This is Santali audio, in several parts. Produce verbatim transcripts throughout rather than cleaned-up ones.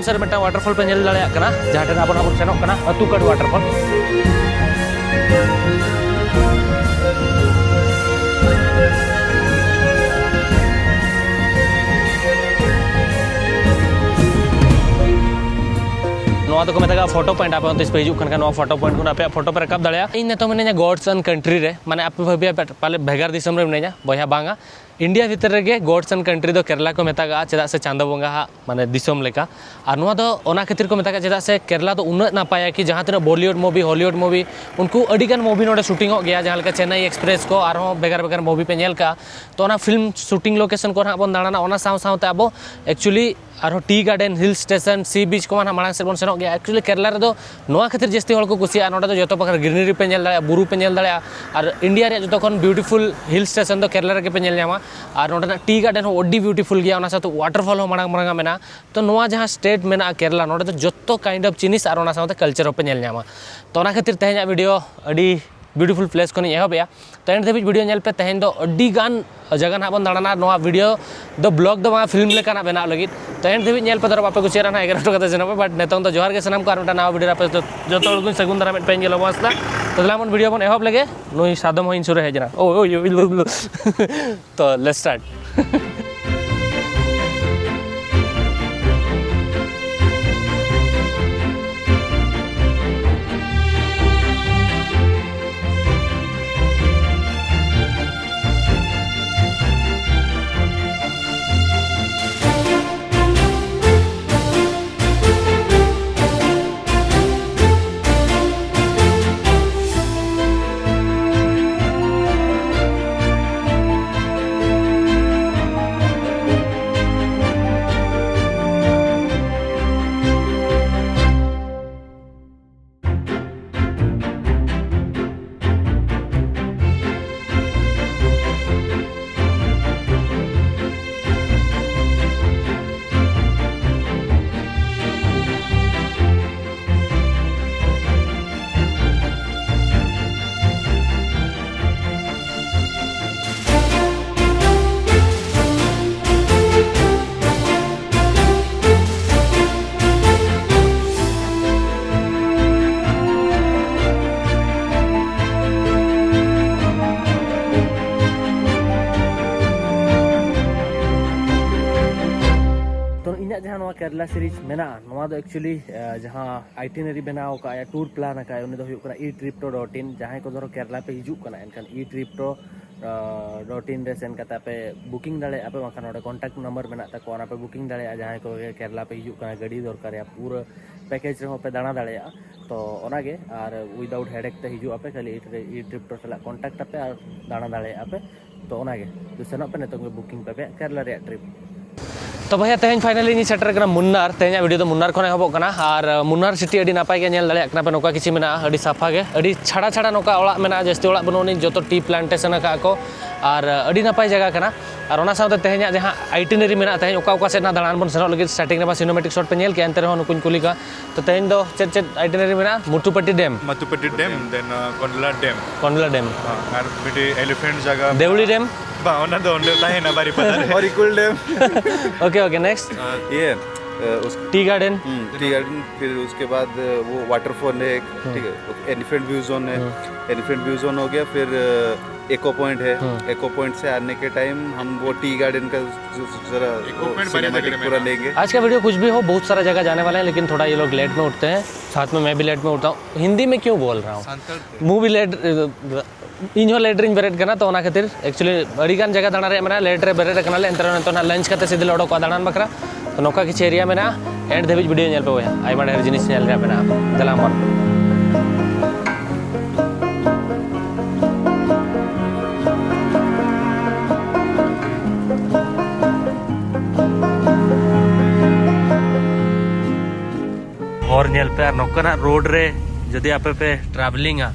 ᱥᱮᱫ ᱨᱮ ᱢᱤᱫᱴᱟᱝ ᱣᱟᱴᱟᱨᱯᱷᱚᱞ ᱯᱮ ᱧᱮᱞ ᱫᱟᱲᱮᱭᱟᱜ ᱠᱟᱱᱟ, ᱡᱟᱦᱟᱸ ᱴᱷᱮᱱ ᱟᱵᱚ ᱱᱟᱜ ᱵᱚᱱ ᱥᱮᱱᱚᱜ ᱠᱟᱱᱟ, ᱟᱹᱛᱩ ᱠᱟᱴ ᱣᱟᱴᱟᱨᱯᱷᱚᱞ᱾ ᱱᱚᱣᱟ ᱫᱚᱠᱚ ᱢᱮᱛᱟᱜᱼᱟ ᱯᱷᱳᱴᱳ ᱯᱚᱭᱮᱱᱴ᱾ ᱟᱯᱮ ᱚᱱᱛᱮ ᱯᱮ ᱦᱤᱡᱩᱜ ᱠᱟᱱ ᱠᱷᱟᱱ, ᱱᱚᱣᱟ ᱯᱷᱳᱴᱳ ᱯᱚᱭᱮᱱᱴ ᱠᱷᱚᱱ ᱟᱯᱮᱭᱟᱜ ᱯᱷᱳᱴᱳ ᱯᱮ ᱨᱟᱠᱟᱵ ᱫᱟᱲᱮᱭᱟᱜᱼᱟ᱾ ᱤᱧ ᱱᱤᱛᱚᱜ ᱢᱤᱱᱟᱹᱧᱟ ᱜᱚᱰᱥ ᱮᱱᱰ ᱠᱟᱱᱴᱨᱤ ᱨᱮ, ᱢᱟᱱᱮ ᱟᱯᱮ ᱵᱷᱟᱹᱵᱤᱭᱟ ᱯᱮ ᱯᱟᱞᱮ ᱵᱷᱮᱜᱟᱨ ᱫᱤᱥᱚᱢ ᱨᱮ ᱢᱤᱱᱟᱹᱧᱟ, ᱵᱚᱭᱦᱟ ᱵᱟᱝᱟ᱾ ᱤᱱᱰᱤᱭᱟ ᱵᱷᱤᱛᱤᱨ ᱨᱮᱜᱮ ᱜᱚᱰᱥ ᱮᱱᱰ ᱠᱟᱱᱴᱨᱤ ᱫᱚ ᱠᱮᱨᱞᱟ ᱠᱚ ᱢᱮᱛᱟᱜᱼᱟ, ᱪᱮᱫᱟᱜ ᱥᱮ ᱪᱟᱸᱫᱚ ᱵᱚᱸᱜᱟ ᱦᱟᱜ ᱢᱟᱱᱮ ᱫᱤᱥᱚᱢ ᱞᱮᱠᱟ᱾ ᱟᱨ ᱱᱚᱣᱟ ᱫᱚ ᱚᱱᱟ ᱠᱷᱟᱹᱛᱤᱨ ᱠᱚ ᱢᱮᱛᱟᱜᱼᱟ, ᱪᱮᱫᱟᱜ ᱥᱮ ᱠᱮᱨᱞᱟ ᱫᱚ ᱩᱱᱟᱹᱜ ᱱᱟᱯᱟᱭᱟ ᱠᱤ ᱡᱟᱦᱟᱸ ᱛᱤᱱᱟᱹᱜ ᱵᱚᱞᱤᱣᱩᱰ ᱢᱩᱵᱷᱤ, ᱦᱚᱞᱤᱣᱩᱰ ᱢᱩᱵᱷᱤ, ᱩᱱᱠᱩ ᱟᱹᱰᱤ ᱜᱟᱱ ᱢᱩᱵᱷᱤ ᱱᱚᱰᱮ ᱥᱩᱴᱤᱝᱚᱜ ᱜᱮᱭᱟ, ᱡᱟᱦᱟᱸ ᱞᱮᱠᱟ ᱪᱮᱱᱱᱟᱭ ᱮᱠᱥᱯᱨᱮᱥ ᱠᱚ, ᱟᱨᱦᱚᱸ ᱵᱷᱮᱜᱟᱨ ᱵᱷᱮᱜᱟᱨ ᱢᱩᱵᱷᱤ ᱯᱮ ᱧᱮᱞ ᱠᱟᱜᱼᱟ᱾ ᱛᱚ ᱚᱱᱟ ᱯᱷᱤᱞᱢ ᱥᱩᱴᱤᱝ ᱞᱳᱠᱮᱥᱚᱱ ᱠᱚᱨᱮ ᱦᱟᱸᱜ ᱵᱚᱱ ᱫᱟᱬᱟᱱᱟ, ᱚᱱᱟ ᱥᱟᱶ ᱥᱟᱶᱛᱮ ᱟᱵᱚ ᱮᱠᱪᱩᱭᱮᱞᱤ ᱟᱨᱦᱚᱸ ᱴᱤ ᱜᱟᱨᱰᱮᱱ, ᱦᱤᱞ ᱥᱴᱮᱥᱚᱱ, ᱥᱤ ᱵᱤᱪ ᱠᱚᱢᱟ ᱦᱟᱸᱜ ᱢᱟᱲᱟᱝ ᱥᱮᱫ ᱵᱚᱱ ᱥᱮᱱᱚᱜ ᱜᱮᱭᱟ᱾ ᱮᱠᱪᱩᱭᱮᱞᱤ ᱠᱮᱨᱞᱟ ᱨᱮᱫᱚ ᱱᱚᱣᱟ ᱠᱷᱟᱹᱛᱤᱨ ᱡᱟᱹᱥᱛᱤ ᱦᱚᱲ ᱠᱚ ᱠᱩᱥᱤᱭᱟᱜᱼᱟ, ᱱᱚᱰᱮ ᱫᱚ ᱡᱚᱛᱚ ᱯᱨᱚᱠᱟᱨ ᱜᱨᱤᱱᱟᱨᱤ ᱯᱮ ᱧᱮᱞ ᱫᱟᱲᱮᱭᱟᱜᱼᱟ, ᱵᱩᱨᱩ ᱯᱮ ᱧᱮᱞ ᱫᱟᱲᱮᱭᱟᱜᱼᱟ᱾ ᱟᱨ ᱤᱱᱰᱤᱭᱟ ᱨᱮᱭᱟᱜ ᱡᱚᱛᱚ ᱠᱷᱚᱱ ᱵᱤᱭᱩᱴᱤᱯᱷᱩᱞ ᱦᱤᱞ ᱥᱴᱮᱥᱚᱱ ᱫᱚ ᱠᱮᱨᱞᱟ ᱨᱮᱜᱮ ᱯᱮ ᱧᱮᱞ ᱧᱟᱢᱟ᱾ ᱟᱨ ᱱᱚᱰᱮᱱᱟᱜ ᱴᱤ ᱜᱟᱨᱰᱮᱱ ᱦᱚᱸ ᱟᱹᱰᱤ ᱵᱤᱭᱩᱴᱤᱯᱷᱩᱞ ᱜᱮᱭᱟ, ᱚᱱᱟ ᱥᱟᱶᱛᱮ ᱣᱟᱴᱟᱨᱯᱷᱚᱞ ᱦᱚᱸ ᱢᱟᱲᱟᱝ ᱢᱟᱲᱟᱝ ᱟᱜ ᱢᱮᱱᱟᱜᱼᱟ᱾ ᱛᱚ ᱱᱚᱣᱟ ᱡᱟᱦᱟᱸ ᱥᱴᱮᱴ ᱢᱮᱱᱟᱜᱼᱟ ᱠᱮᱨᱞᱟ, ᱱᱚᱰᱮ ᱫᱚ ᱡᱚᱛᱚ ᱠᱟᱭᱤᱱᱰ ᱚᱯᱷ ᱡᱤᱱᱤᱥ ᱟᱨ ᱚᱱᱟ ᱥᱟᱶᱛᱮ ᱠᱟᱞᱪᱟᱨ ᱦᱚᱸᱯᱮ ᱧᱮᱞ ᱧᱟᱢᱟ᱾ ᱛᱚ ᱚᱱᱟ ᱠᱷᱟᱹᱛᱤᱨ ᱛᱮᱦᱮᱧᱟᱜ ᱵᱷᱤᱰᱤᱭᱳ ᱟᱹᱰᱤ ᱵᱤᱭᱩᱴᱤᱯᱷᱩᱞ ᱯᱞᱮᱥ ᱠᱷᱚᱱᱤᱧ ᱮᱦᱚᱵᱮᱜᱼᱟ᱾ ᱛᱚ ᱮᱱ ᱫᱷᱟᱹᱵᱤᱡ ᱵᱷᱤᱰᱤᱭᱳ ᱧᱮᱞ ᱯᱮ, ᱛᱮᱦᱮᱧ ᱫᱚ ᱟᱹᱰᱤ ᱜᱟᱱ ᱡᱟᱭᱜᱟ ᱱᱟᱦᱟᱜ ᱵᱚᱱ ᱫᱟᱬᱟᱱᱟ᱾ ᱱᱚᱣᱟ ᱵᱷᱤᱰᱤᱭᱳ ᱫᱚ ᱵᱞᱚᱜ ᱫᱚ ᱵᱟᱝ, ᱯᱷᱤᱞᱢ ᱞᱮᱠᱟᱱᱟᱜ ᱵᱮᱱᱟᱣ ᱞᱟᱹᱜᱤᱫ᱾ ᱛᱚ ᱮᱱ ᱫᱷᱟᱹᱵᱤᱡ ᱧᱮᱞ ᱯᱮ, ᱫᱷᱚᱨᱚ ᱵᱟᱯᱮ ᱠᱩᱥᱤᱭᱟᱜ ᱨᱮᱦᱚᱸ ᱮᱜᱟᱨᱚ ᱴᱟᱠᱟ ᱛᱮ ᱥᱮᱱᱚᱜ ᱯᱮ᱾ ᱵᱟᱴ ᱱᱤᱛᱚᱝ ᱫᱚ ᱡᱚᱦᱟᱨ ᱜᱮ ᱥᱟᱱᱟᱢ ᱠᱚ, ᱟᱨ ᱢᱤᱫᱴᱟᱝ ᱱᱟᱣᱟ ᱵᱷᱤᱰᱤᱭᱳ ᱨᱮ ᱟᱯᱮ ᱡᱚᱛᱚ ᱦᱚᱲ ᱠᱚᱧ ᱥᱟᱹᱜᱩᱱ ᱫᱟᱨᱟᱢᱮᱫ ᱯᱮ, ᱤᱧ ᱜᱮ ᱞᱚᱵᱚ ᱦᱟᱸᱥᱫᱟ᱾ ᱛᱚ ᱫᱮᱞᱟ ᱵᱚᱱ ᱵᱷᱤᱰᱤᱭᱳ ᱵᱚᱱ ᱮᱦᱚᱵ ᱞᱮᱜᱮ᱾ ᱱᱩᱭ ᱥᱟᱫᱚᱢ ᱦᱚᱸ ᱤᱧ ᱥᱩᱨ ᱨᱮ ᱦᱮᱡ ᱮᱱᱟ᱾ ᱳᱭ, ᱳᱭ, ᱳᱭ, ᱳᱭ, ᱳᱭ᱾ ᱛᱚ let's start. ᱤᱧᱟᱹᱜ ᱡᱟᱦᱟᱸ ᱱᱚᱣᱟ ᱠᱮᱨᱞᱟ ᱥᱤᱨᱤᱡᱽ ᱢᱮᱱᱟᱜᱼᱟ, ᱱᱚᱣᱟ ᱫᱚ ᱮᱠᱪᱩᱭᱮᱞᱤ ᱡᱟᱦᱟᱸ ᱟᱭᱴᱤᱱᱟᱨᱤ ᱵᱮᱱᱟᱣ ᱟᱠᱟᱫ, ᱴᱩᱨ ᱯᱞᱟᱱ ᱟᱠᱟᱫ, ᱩᱱᱤ ᱫᱚ ᱦᱩᱭᱩᱜ ᱠᱟᱱᱟ ᱤ ᱴᱨᱤᱯᱴᱳ ᱰᱚᱴ ᱤᱱ᱾ ᱡᱟᱦᱟᱸᱭ ᱠᱚ ᱫᱷᱚᱨᱚ ᱠᱮᱨᱞᱟ ᱯᱮ ᱦᱤᱡᱩᱜ ᱠᱟᱱᱟ, ᱮᱱᱠᱷᱟᱱ ᱤ ᱴᱨᱤᱯᱴᱳ ᱰᱚᱴ ᱤᱱ ᱨᱮ ᱥᱮᱱ ᱠᱟᱛᱮ ᱟᱯᱮ ᱵᱩᱠᱤᱝ ᱫᱟᱲᱮᱭᱟᱜᱼᱟ ᱯᱮ, ᱵᱟᱝᱠᱷᱟᱱ ᱱᱚᱰᱮ ᱠᱚᱱᱴᱟᱠᱴ ᱱᱟᱢᱵᱟᱨ ᱢᱮᱱᱟᱜ ᱛᱟᱠᱚᱣᱟ, ᱚᱱᱟ ᱯᱮ ᱵᱩᱠᱤᱝ ᱫᱟᱲᱮᱭᱟᱜᱼᱟ᱾ ᱡᱟᱦᱟᱸᱭ ᱠᱚ ᱠᱮᱨᱞᱟ ᱯᱮ ᱦᱤᱡᱩᱜ ᱠᱟᱱᱟ, ᱜᱟᱹᱰᱤ ᱫᱚᱨᱠᱟᱨ ᱨᱮᱭᱟᱜ ᱯᱩᱨᱟᱹ ᱯᱮᱠᱮᱡᱽ ᱨᱮᱦᱚᱸ ᱯᱮ ᱫᱟᱬᱟ ᱫᱟᱲᱮᱭᱟᱜᱼᱟ᱾ ᱛᱚ ᱚᱱᱟᱜᱮ, ᱟᱨ ᱩᱭᱫᱟᱣᱩᱴ ᱦᱮᱰᱮᱠ ᱛᱮ ᱦᱤᱡᱩᱜ ᱟᱯᱮ, ᱠᱷᱟᱹᱞᱤ ᱤ ᱴᱨᱤᱯᱴᱳ ᱥᱟᱞᱟᱜ ᱠᱚᱱᱴᱟᱠᱴ ᱟᱯᱮ ᱟᱨ ᱫᱟᱬᱟ ᱫᱟᱲᱮᱭᱟᱜᱼᱟ ᱯᱮ᱾ ᱛᱚ ᱚᱱᱟᱜᱮ, ᱛᱚ ᱥᱮᱱᱚᱜ ᱯᱮ ᱱᱤᱛᱚᱜ ᱜᱮ ᱵᱩᱠᱤᱝ ᱯᱮ ᱟᱯᱮᱭᱟᱜ ᱠᱮᱨᱞᱟ ᱨᱮᱭᱟᱜ ᱴᱨᱤᱯ᱾ ᱛᱚ ᱵᱚᱭᱦᱟ, ᱛᱮᱦᱮᱧ ᱯᱷᱟᱭᱱᱟᱞᱤ ᱤᱧ ᱥᱮᱴᱮᱨ ᱠᱟᱱᱟ ᱢᱩᱱᱱᱟᱨ᱾ ᱛᱮᱦᱮᱧᱟᱜ ᱵᱷᱤᱰᱤᱭᱳ ᱫᱚ ᱢᱩᱱᱱᱟᱨ ᱠᱷᱚᱱ ᱮᱦᱚᱵᱚᱜ ᱠᱟᱱᱟ᱾ ᱟᱨ ᱢᱩᱱᱱᱟᱨ ᱥᱤᱴᱤ ᱟᱹᱰᱤ ᱱᱟᱯᱟᱭ ᱜᱮ ᱧᱮᱞ ᱫᱟᱲᱮᱭᱟᱜ ᱠᱟᱱᱟ ᱯᱮ, ᱱᱚᱝᱠᱟ ᱠᱤᱪᱷᱩ ᱢᱮᱱᱟᱜᱼᱟ, ᱟᱹᱰᱤ ᱥᱟᱯᱷᱟ ᱜᱮ, ᱟᱹᱰᱤ ᱪᱷᱟᱲᱟ ᱪᱷᱟᱲᱟ ᱱᱚᱝᱠᱟ ᱚᱲᱟᱜ ᱢᱮᱱᱟᱜᱼᱟ, ᱡᱟᱹᱥᱛᱤ ᱚᱲᱟᱜ ᱵᱟᱹᱱᱩᱜ ᱟᱹᱱᱤᱡ, ᱡᱚᱛᱚ ᱴᱤ ᱯᱞᱟᱱᱴᱮᱥᱚᱱ ᱟᱠᱟᱫ ᱠᱚ᱾ ᱟᱨ ᱟᱹᱰᱤ ᱱᱟᱯᱟᱭ ᱡᱟᱭᱜᱟ ᱠᱟᱱᱟ᱾ ᱟᱨ ᱚᱱᱟ ᱥᱟᱶᱛᱮ ᱛᱮᱦᱮᱧᱟᱜ ᱡᱟᱦᱟᱸ ᱟᱭᱴᱤᱱᱟᱨᱤ ᱢᱮᱱᱟᱜᱼᱟ, ᱛᱮᱦᱮᱧ ᱚᱠᱟ ᱚᱠᱟ ᱥᱮᱫ ᱱᱟᱜ ᱫᱟᱬᱟᱱ ᱵᱚᱱ ᱥᱮᱱᱚᱜ ᱞᱟᱹᱜᱤᱫ, ᱥᱴᱟᱨᱴᱤᱝ ᱨᱮᱢᱟ ᱥᱤᱱᱮᱢᱮᱴᱤᱠ ᱥᱚᱴ ᱯᱮ ᱧᱮᱞ ᱠᱮᱜᱼᱟ, ᱮᱱᱛᱮ ᱨᱮᱦᱚᱸ ᱱᱩᱠᱩᱧ ᱠᱩᱞᱤ ᱠᱚᱣᱟ᱾ ᱛᱚ ᱛᱮᱦᱮᱧ ᱫᱚ ᱪᱮᱫ ᱪᱮᱫ ᱟᱭᱴᱤᱱᱟᱨᱤ ᱢᱮᱱᱟᱜᱼᱟ? Mattupetty dam, Mattupetty dam, then Kundala dam. Kundala dam. ᱦᱮᱸ, ᱟᱨ ᱢᱤᱫᱴᱤᱡ ᱮᱞᱤᱯᱷᱮᱱᱴ ᱡᱟᱭᱜᱟ᱾ ᱫᱮᱣᱲᱤ ᱰᱮᱢ᱾ ᱵᱟᱝ, ᱚᱱᱟ ᱫᱚ ᱚᱸᱰᱮ ᱛᱟᱦᱮᱱᱟ ᱵᱟᱨᱤᱯᱟᱫᱟ ᱨᱮ᱾ ᱚᱨᱤᱠᱩᱞ ᱰᱮᱢ᱾ Okay, okay, next. ये, अ, उस टी गार्डन। हम्म, टी गार्डन, फिर उसके बाद, अ, वो वाटरफॉल है एक, हम्म। ठीक है, एलिफेंट व्यू जोन है। हम्म। एलिफेंट व्यू जोन हो गया, फिर, अ, इको पॉइंट है। हम्म। इको पॉइंट से आने के टाइम हम वो टी गार्डन का ज-, ज-, जरा इको वो पॉइंट वाली सिनेमैटिक जगह में पूरा ना। लेंगे। आज का वीडियो कुछ भी हो, बहुत सारा जगह जाने वाले हैं, लेकिन थोड़ा ये लोग लेट में उठते हैं, साथ में मैं भी लेट में उठता हूँ। हिंदी में क्यों बोल रहा हूँ? सांतल थे। मुंह भी लेट, ᱤᱧ ᱦᱚᱸ ᱞᱮᱴ ᱨᱤᱧ ᱵᱮᱨᱮᱫ ᱠᱟᱱᱟ, ᱛᱚ ᱚᱱᱟ ᱠᱷᱟᱹᱛᱤᱨ ᱮᱠᱪᱩᱭᱮᱞᱤ ᱟᱹᱰᱤ ᱜᱟᱱ ᱡᱟᱭᱜᱟ ᱫᱟᱬᱟ ᱨᱮᱭᱟᱜ ᱢᱮᱱᱟᱜᱼᱟ, ᱞᱮᱴ ᱨᱮ ᱵᱮᱨᱮᱫ ᱟᱠᱟᱱᱟᱞᱮ, ᱮᱱᱛᱮ ᱨᱮᱦᱚᱸ ᱱᱤᱛᱚᱜ ᱱᱟᱦᱟᱜ ᱞᱟᱧᱪ ᱠᱟᱛᱮ ᱥᱤᱫᱷᱟᱹ ᱞᱮ ᱚᱰᱚᱠᱚᱜᱼᱟ ᱫᱟᱬᱟᱱ ᱵᱟᱠᱷᱨᱟ᱾ ᱛᱚ ᱱᱚᱝᱠᱟ ᱠᱤᱪᱷᱩ ᱮᱨᱤᱭᱟ ᱢᱮᱱᱟᱜᱼᱟ, ᱮᱱᱰ ᱫᱷᱟᱹᱵᱤᱡ ᱵᱷᱤᱰᱤᱭᱳ ᱧᱮᱞ ᱯᱮ ᱵᱚᱭᱦᱟ, ᱟᱭᱢᱟ ᱰᱷᱮᱨ ᱡᱤᱱᱤᱥ ᱧᱮᱞ ᱨᱮᱭᱟᱜ ᱢᱮᱱᱟᱜᱼᱟ᱾ ᱫᱮᱞᱟ ᱢᱟᱨ᱾ ᱦᱚᱨ ᱧᱮᱞ ᱯᱮ, ᱟᱨ ᱱᱚᱝᱠᱟᱱᱟᱜ ᱨᱳᱰ ᱨᱮ ᱡᱩᱫᱤ ᱟᱯᱮ ᱯᱮ ᱴᱨᱟᱵᱷᱮᱞᱤᱝᱟ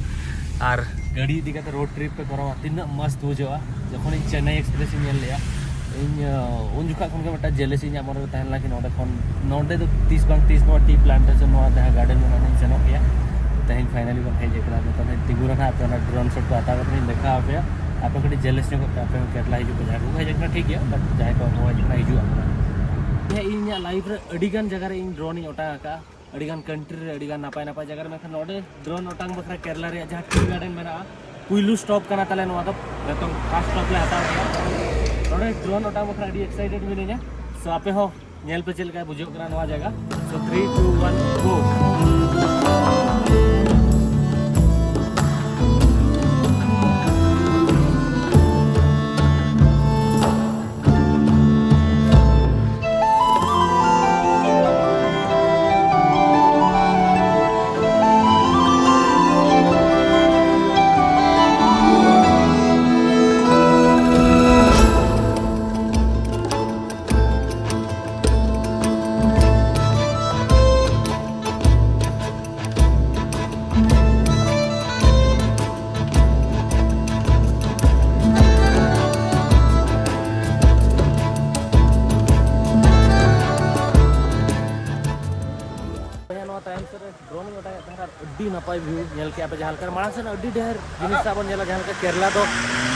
ᱟᱨ ᱜᱟᱹᱰᱤ ᱤᱫᱤ ᱠᱟᱛᱮ ᱨᱳᱰ ᱴᱨᱤᱯ ᱯᱮ ᱠᱚᱨᱟᱣᱟ, ᱛᱤᱱᱟᱹᱜ ᱢᱚᱥᱛ ᱵᱩᱡᱷᱟᱹᱜᱼᱟ᱾ ᱡᱚᱠᱷᱚᱱ ᱤᱧ ᱪᱮᱱᱱᱟᱭ ᱮᱠᱥᱯᱨᱮᱥ ᱤᱧ ᱧᱮᱞ ᱞᱮᱜᱼᱟ, ᱤᱧ, ᱟᱸ, ᱩᱱ ᱡᱚᱠᱷᱚᱱ ᱠᱷᱚᱱ ᱜᱮ ᱢᱤᱫᱴᱟᱝ ᱡᱮᱞᱮᱥᱤ ᱤᱧᱟᱹᱜ ᱢᱚᱱᱮ ᱨᱮ ᱛᱟᱦᱮᱸ ᱞᱮᱱᱟ ᱠᱤ ᱱᱚᱸᱰᱮ ᱠᱷᱚᱱ, ᱱᱚᱸᱰᱮ ᱫᱚ ᱛᱤᱥ ᱵᱟᱝ ᱛᱤᱥ ᱱᱚᱣᱟ ᱴᱤ ᱯᱞᱟᱱᱴᱮᱥᱚᱱ, ᱱᱚᱣᱟ ᱡᱟᱦᱟᱸ ᱜᱟᱨᱰᱮᱱ ᱢᱮᱱᱟᱜᱼᱟ, ᱚᱸᱰᱮᱧ ᱥᱮᱱᱚᱜ ᱜᱮᱭᱟ᱾ ᱛᱮᱦᱮᱧ ᱯᱷᱟᱭᱱᱟᱞᱤ ᱵᱚᱱ ᱦᱮᱡ ᱟᱠᱟᱱᱟ᱾ ᱱᱤᱛᱚᱜ ᱫᱚ ᱛᱤᱸᱜᱩ ᱨᱮᱱᱟᱜ ᱟᱯᱮ ᱚᱱᱟ ᱰᱨᱳᱱ ᱥᱚᱴ ᱠᱚ ᱦᱟᱛᱟᱣ ᱠᱟᱛᱮ ᱤᱧ ᱫᱮᱠᱷᱟᱣ ᱟᱯᱮᱭᱟ᱾ ᱟᱯᱮ ᱠᱟᱹᱴᱤᱡ ᱡᱮᱞᱮᱥ ᱧᱚᱜᱚᱜ ᱯᱮ, ᱟᱯᱮ ᱦᱚᱸ ᱠᱮᱨᱞᱟ ᱦᱤᱡᱩᱜ ᱯᱮ, ᱡᱟᱦᱟᱸᱭ ᱠᱚᱠᱚ ᱦᱮᱡ ᱟᱠᱟᱱᱟ ᱴᱷᱤᱠ ᱜᱮᱭᱟ, but ᱡᱟᱦᱟᱸᱭ ᱠᱚ ᱵᱟᱠᱚ ᱦᱮᱡ ᱟᱠᱟᱱᱟ ᱦᱤᱡᱩᱜ ᱟᱯᱮ᱾ ᱦᱮᱸ, ᱤᱧᱟᱹᱜ ᱞᱟᱭᱤᱯᱷ ᱨᱮ ᱟᱹᱰᱤ ᱜᱟᱱ ᱡᱟᱭᱜᱟ ᱨᱮ ᱤᱧ ᱰᱨᱳᱱ ᱤᱧ ᱚᱴᱟᱝ ᱟᱠᱟᱫᱼᱟ, ᱟᱹᱰᱤ ᱜᱟᱱ ᱠᱟᱱᱴᱨᱤ ᱨᱮ, ᱟᱹᱰᱤ ᱜᱟᱱ ᱱᱟᱯᱟᱭ ᱱᱟᱯᱟᱭ ᱡᱟᱭᱜᱟ ᱨᱮ, ᱢᱮᱱᱠᱷᱟᱱ ᱱᱚᱰᱮ ᱰᱨᱳᱱ ᱚᱴᱟᱝ ᱵᱟᱠᱷᱨᱟ ᱠᱮᱨᱞᱟ ᱨᱮᱭᱟᱜ ᱡᱟᱦᱟᱸ ᱴᱤ ᱜᱟᱨᱰᱮᱱ ᱢᱮᱱᱟᱜᱼᱟ, ᱯᱩᱭᱞᱩ ᱥᱴᱚᱯ ᱠᱟᱱᱟ ᱛᱟᱞᱮ ᱱᱚᱣᱟ ᱫᱚ, ᱱᱤᱛᱚᱝ ᱯᱷᱟᱥᱴ ᱥᱴᱚᱯ ᱞᱮ ᱦᱟᱛᱟᱣ ᱠᱮᱫᱟ᱾ ᱱᱚᱰᱮ ᱰᱨᱳᱱ ᱚᱴᱟᱝ ᱵᱟᱠᱷᱨᱟ ᱟᱹᱰᱤ ᱮᱠᱥᱟᱭᱴᱮᱰ ᱢᱤᱱᱟᱹᱧᱟ᱾ ᱥᱳ ᱟᱯᱮ ᱦᱚᱸ ᱧᱮᱞ ᱯᱮ ᱪᱮᱫ ᱞᱮᱠᱟ ᱵᱩᱡᱷᱟᱹᱜ ᱠᱟᱱᱟ ᱱᱚᱣᱟ ᱡᱟᱭᱜᱟ᱾ So three, two, one, go. ᱵᱚᱭᱦᱟ, ᱱᱚᱣᱟ ᱛᱟᱭᱚᱢ ᱥᱮᱫ ᱨᱮ drone ᱤᱧ ᱚᱰᱟᱣᱮᱫ ᱛᱟᱦᱮᱸᱱᱟ ᱟᱨ ᱟᱹᱰᱤ ᱱᱟᱯᱟᱭ view ᱧᱮᱞ ᱠᱮᱜᱼᱟ ᱯᱮ᱾ ᱡᱟᱦᱟᱸ ᱞᱮᱠᱟ ᱢᱟᱲᱟᱝ ᱥᱮᱫ ᱟᱹᱰᱤ ᱰᱷᱮᱨ ᱡᱤᱱᱤᱥ ᱥᱟᱵ ᱵᱚᱱ ᱧᱮᱞᱟ, ᱡᱟᱦᱟᱸ ᱞᱮᱠᱟ ᱠᱮᱨᱞᱟ ᱫᱚ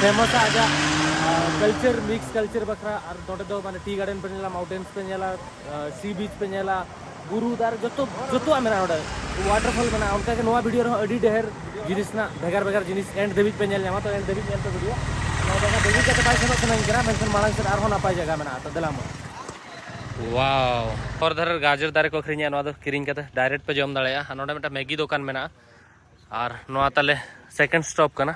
famous ᱟ ᱟᱡᱟᱜ, ᱟᱸ, culture, mix culture ᱵᱟᱠᱷᱨᱟ᱾ ᱟᱨ ᱱᱚᱰᱮ ᱫᱚ ᱢᱟᱱᱮ tea garden ᱯᱮ ᱧᱮᱞᱟ, mountains ᱯᱮ ᱧᱮᱞᱟ, ᱟᱸ, sea beach ᱯᱮ ᱧᱮᱞᱟ, ᱵᱩᱨᱩ ᱫᱟᱨᱮ, ᱡᱚᱛᱚ, ᱡᱚᱛᱚᱣᱟᱜ ᱢᱮᱱᱟᱜᱼᱟ ᱱᱚᱰᱮ, waterfall ᱢᱮᱱᱟᱜᱼᱟ᱾ ᱚᱱᱠᱟᱜᱮ ᱱᱚᱣᱟ video ᱨᱮᱦᱚᱸ ᱟᱹᱰᱤ ᱰᱷᱮᱨ ᱡᱤᱱᱤᱥ ᱨᱮᱱᱟᱜ ᱵᱷᱮᱜᱟᱨ ᱵᱷᱮᱜᱟᱨ ᱡᱤᱱᱤᱥ end ᱫᱷᱟᱹᱵᱤᱡ ᱯᱮ ᱧᱮᱞ ᱧᱟᱢᱟ᱾ ᱛᱚ end ᱫᱷᱟᱹᱵᱤᱡ ᱧᱮᱞ ᱯᱮ video, ᱱᱚᱣᱟ ᱡᱟᱭᱜᱟ ᱫᱷᱟᱹᱵᱤᱡ ᱠᱟᱛᱮ ᱵᱟᱭ ᱥᱮᱱᱚᱜ ᱥᱟᱱᱟᱧ ᱠᱟᱱᱟ, ᱢᱮᱱᱠᱷᱟᱱ ᱢᱟᱲᱟᱝ ᱥᱮᱫ ᱟᱨᱦᱚᱸ ᱱᱟᱯᱟᱭ ᱡᱟᱭᱜᱟ ᱢᱮᱱᱟᱜᱼᱟ᱾ ᱛᱚ ᱫᱮᱞᱟ ᱢᱟ᱾ Wow, ᱦᱚᱨ ᱫᱷᱟᱨᱮ ᱨᱮ ᱜᱟᱡᱚᱨ ᱫᱟᱨᱮ ᱠᱚ ᱟᱹᱠᱷᱨᱤᱧᱟ, ᱱᱚᱣᱟ ᱫᱚ ᱠᱤᱨᱤᱧ ᱠᱟᱛᱮ direct ᱯᱮ ᱡᱚᱢ ᱫᱟᱲᱮᱭᱟᱜᱼᱟ᱾ ᱟᱨ ᱱᱚᱰᱮ ᱢᱤᱫᱴᱟᱝ ᱢᱮᱜᱤ ᱫᱚᱠᱟᱱ ᱢᱮᱱᱟᱜᱼᱟ᱾ ᱟᱨ ᱱᱚᱣᱟ ᱛᱟᱞᱮ second stop ᱠᱟᱱᱟ᱾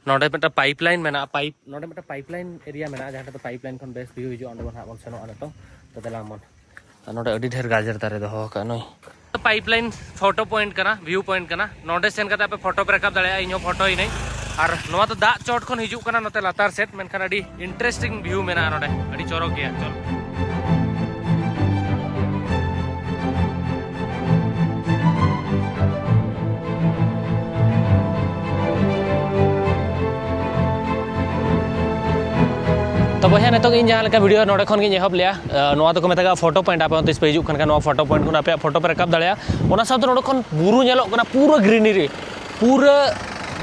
ᱱᱚᱰᱮ ᱢᱤᱫᱴᱟᱝ pipeline ᱢᱮᱱᱟᱜᱼᱟ, pipe, ᱱᱚᱰᱮ ᱢᱤᱫᱴᱟᱝ pipeline area ᱢᱮᱱᱟᱜᱼᱟ, ᱡᱟᱦᱟᱸ ᱴᱷᱮᱱ ᱫᱚ pipeline ᱠᱷᱚᱱ best view ᱦᱤᱡᱩᱜᱼᱟ᱾ ᱚᱸᱰᱮ ᱵᱚᱱ ᱦᱟᱸᱜ ᱵᱚᱱ ᱥᱮᱱᱚᱜᱼᱟ ᱱᱤᱛᱚᱝ᱾ ᱛᱚ ᱫᱮᱞᱟ ᱵᱚᱱ᱾ ᱟᱨ ᱱᱚᱰᱮ ᱟᱹᱰᱤ ᱰᱷᱮᱨ ᱜᱟᱡᱚᱨ ᱫᱟᱨᱮ ᱫᱚᱦᱚ ᱟᱠᱟᱫ ᱱᱩᱭ᱾ Pipeline photo point ᱠᱟᱱᱟ, view point ᱠᱟᱱᱟ᱾ ᱱᱚᱰᱮ ᱥᱮᱱ ᱠᱟᱛᱮ ᱟᱯᱮ photo ᱯᱮ ᱨᱟᱠᱟᱵ ᱫᱟᱲᱮᱭᱟᱜᱼᱟ, ᱤᱧ ᱦᱚᱸ ᱯᱷᱳᱴᱳᱭᱤᱱᱟᱹᱧ᱾ ᱟᱨ ᱱᱚᱣᱟ ᱫᱚ ᱫᱟᱜ ᱪᱚᱴ ᱠᱷᱚᱱ ᱦᱤᱡᱩᱜ ᱠᱟᱱᱟ ᱱᱚᱛᱮ ᱞᱟᱛᱟᱨ ᱥᱮᱫ, ᱢᱮᱱᱠᱷᱟᱱ ᱟᱹᱰᱤ interesting view ᱢᱮᱱᱟᱜᱼᱟ ᱱᱚᱰᱮ, ᱟᱹᱰᱤ ᱪᱚᱨᱚᱠ ᱜᱮᱭᱟ᱾ ᱪᱚᱞ᱾ ᱛᱚ ᱵᱚᱭᱦᱟ, ᱱᱤᱛᱚᱜ ᱤᱧ ᱡᱟᱦᱟᱸ ᱞᱮᱠᱟ video ᱱᱚᱰᱮ ᱠᱷᱚᱱ ᱜᱤᱧ ᱮᱦᱚᱵ ᱞᱮᱜᱼᱟ, ᱟᱸ, ᱱᱚᱣᱟ ᱫᱚᱠᱚ ᱢᱮᱛᱟᱜᱼᱟ photo point᱾ ᱟᱯᱮ ᱦᱚᱸ ᱛᱤᱥ ᱯᱮ ᱦᱤᱡᱩᱜ ᱠᱷᱟᱱ ᱱᱚᱣᱟ photo point ᱠᱷᱚᱱ ᱟᱯᱮᱭᱟᱜ ᱯᱷᱳᱴᱳ ᱯᱮ ᱨᱟᱠᱟᱵ ᱫᱟᱲᱮᱭᱟᱜᱼᱟ᱾ ᱚᱱᱟ ᱥᱟᱶᱛᱮ ᱱᱚᱰᱮ ᱠᱷᱚᱱ ᱵᱩᱨᱩ ᱧᱮᱞᱚᱜ ᱠᱟᱱᱟ, ᱯᱩᱨᱟᱹ greenery, ᱯᱩᱨᱟᱹ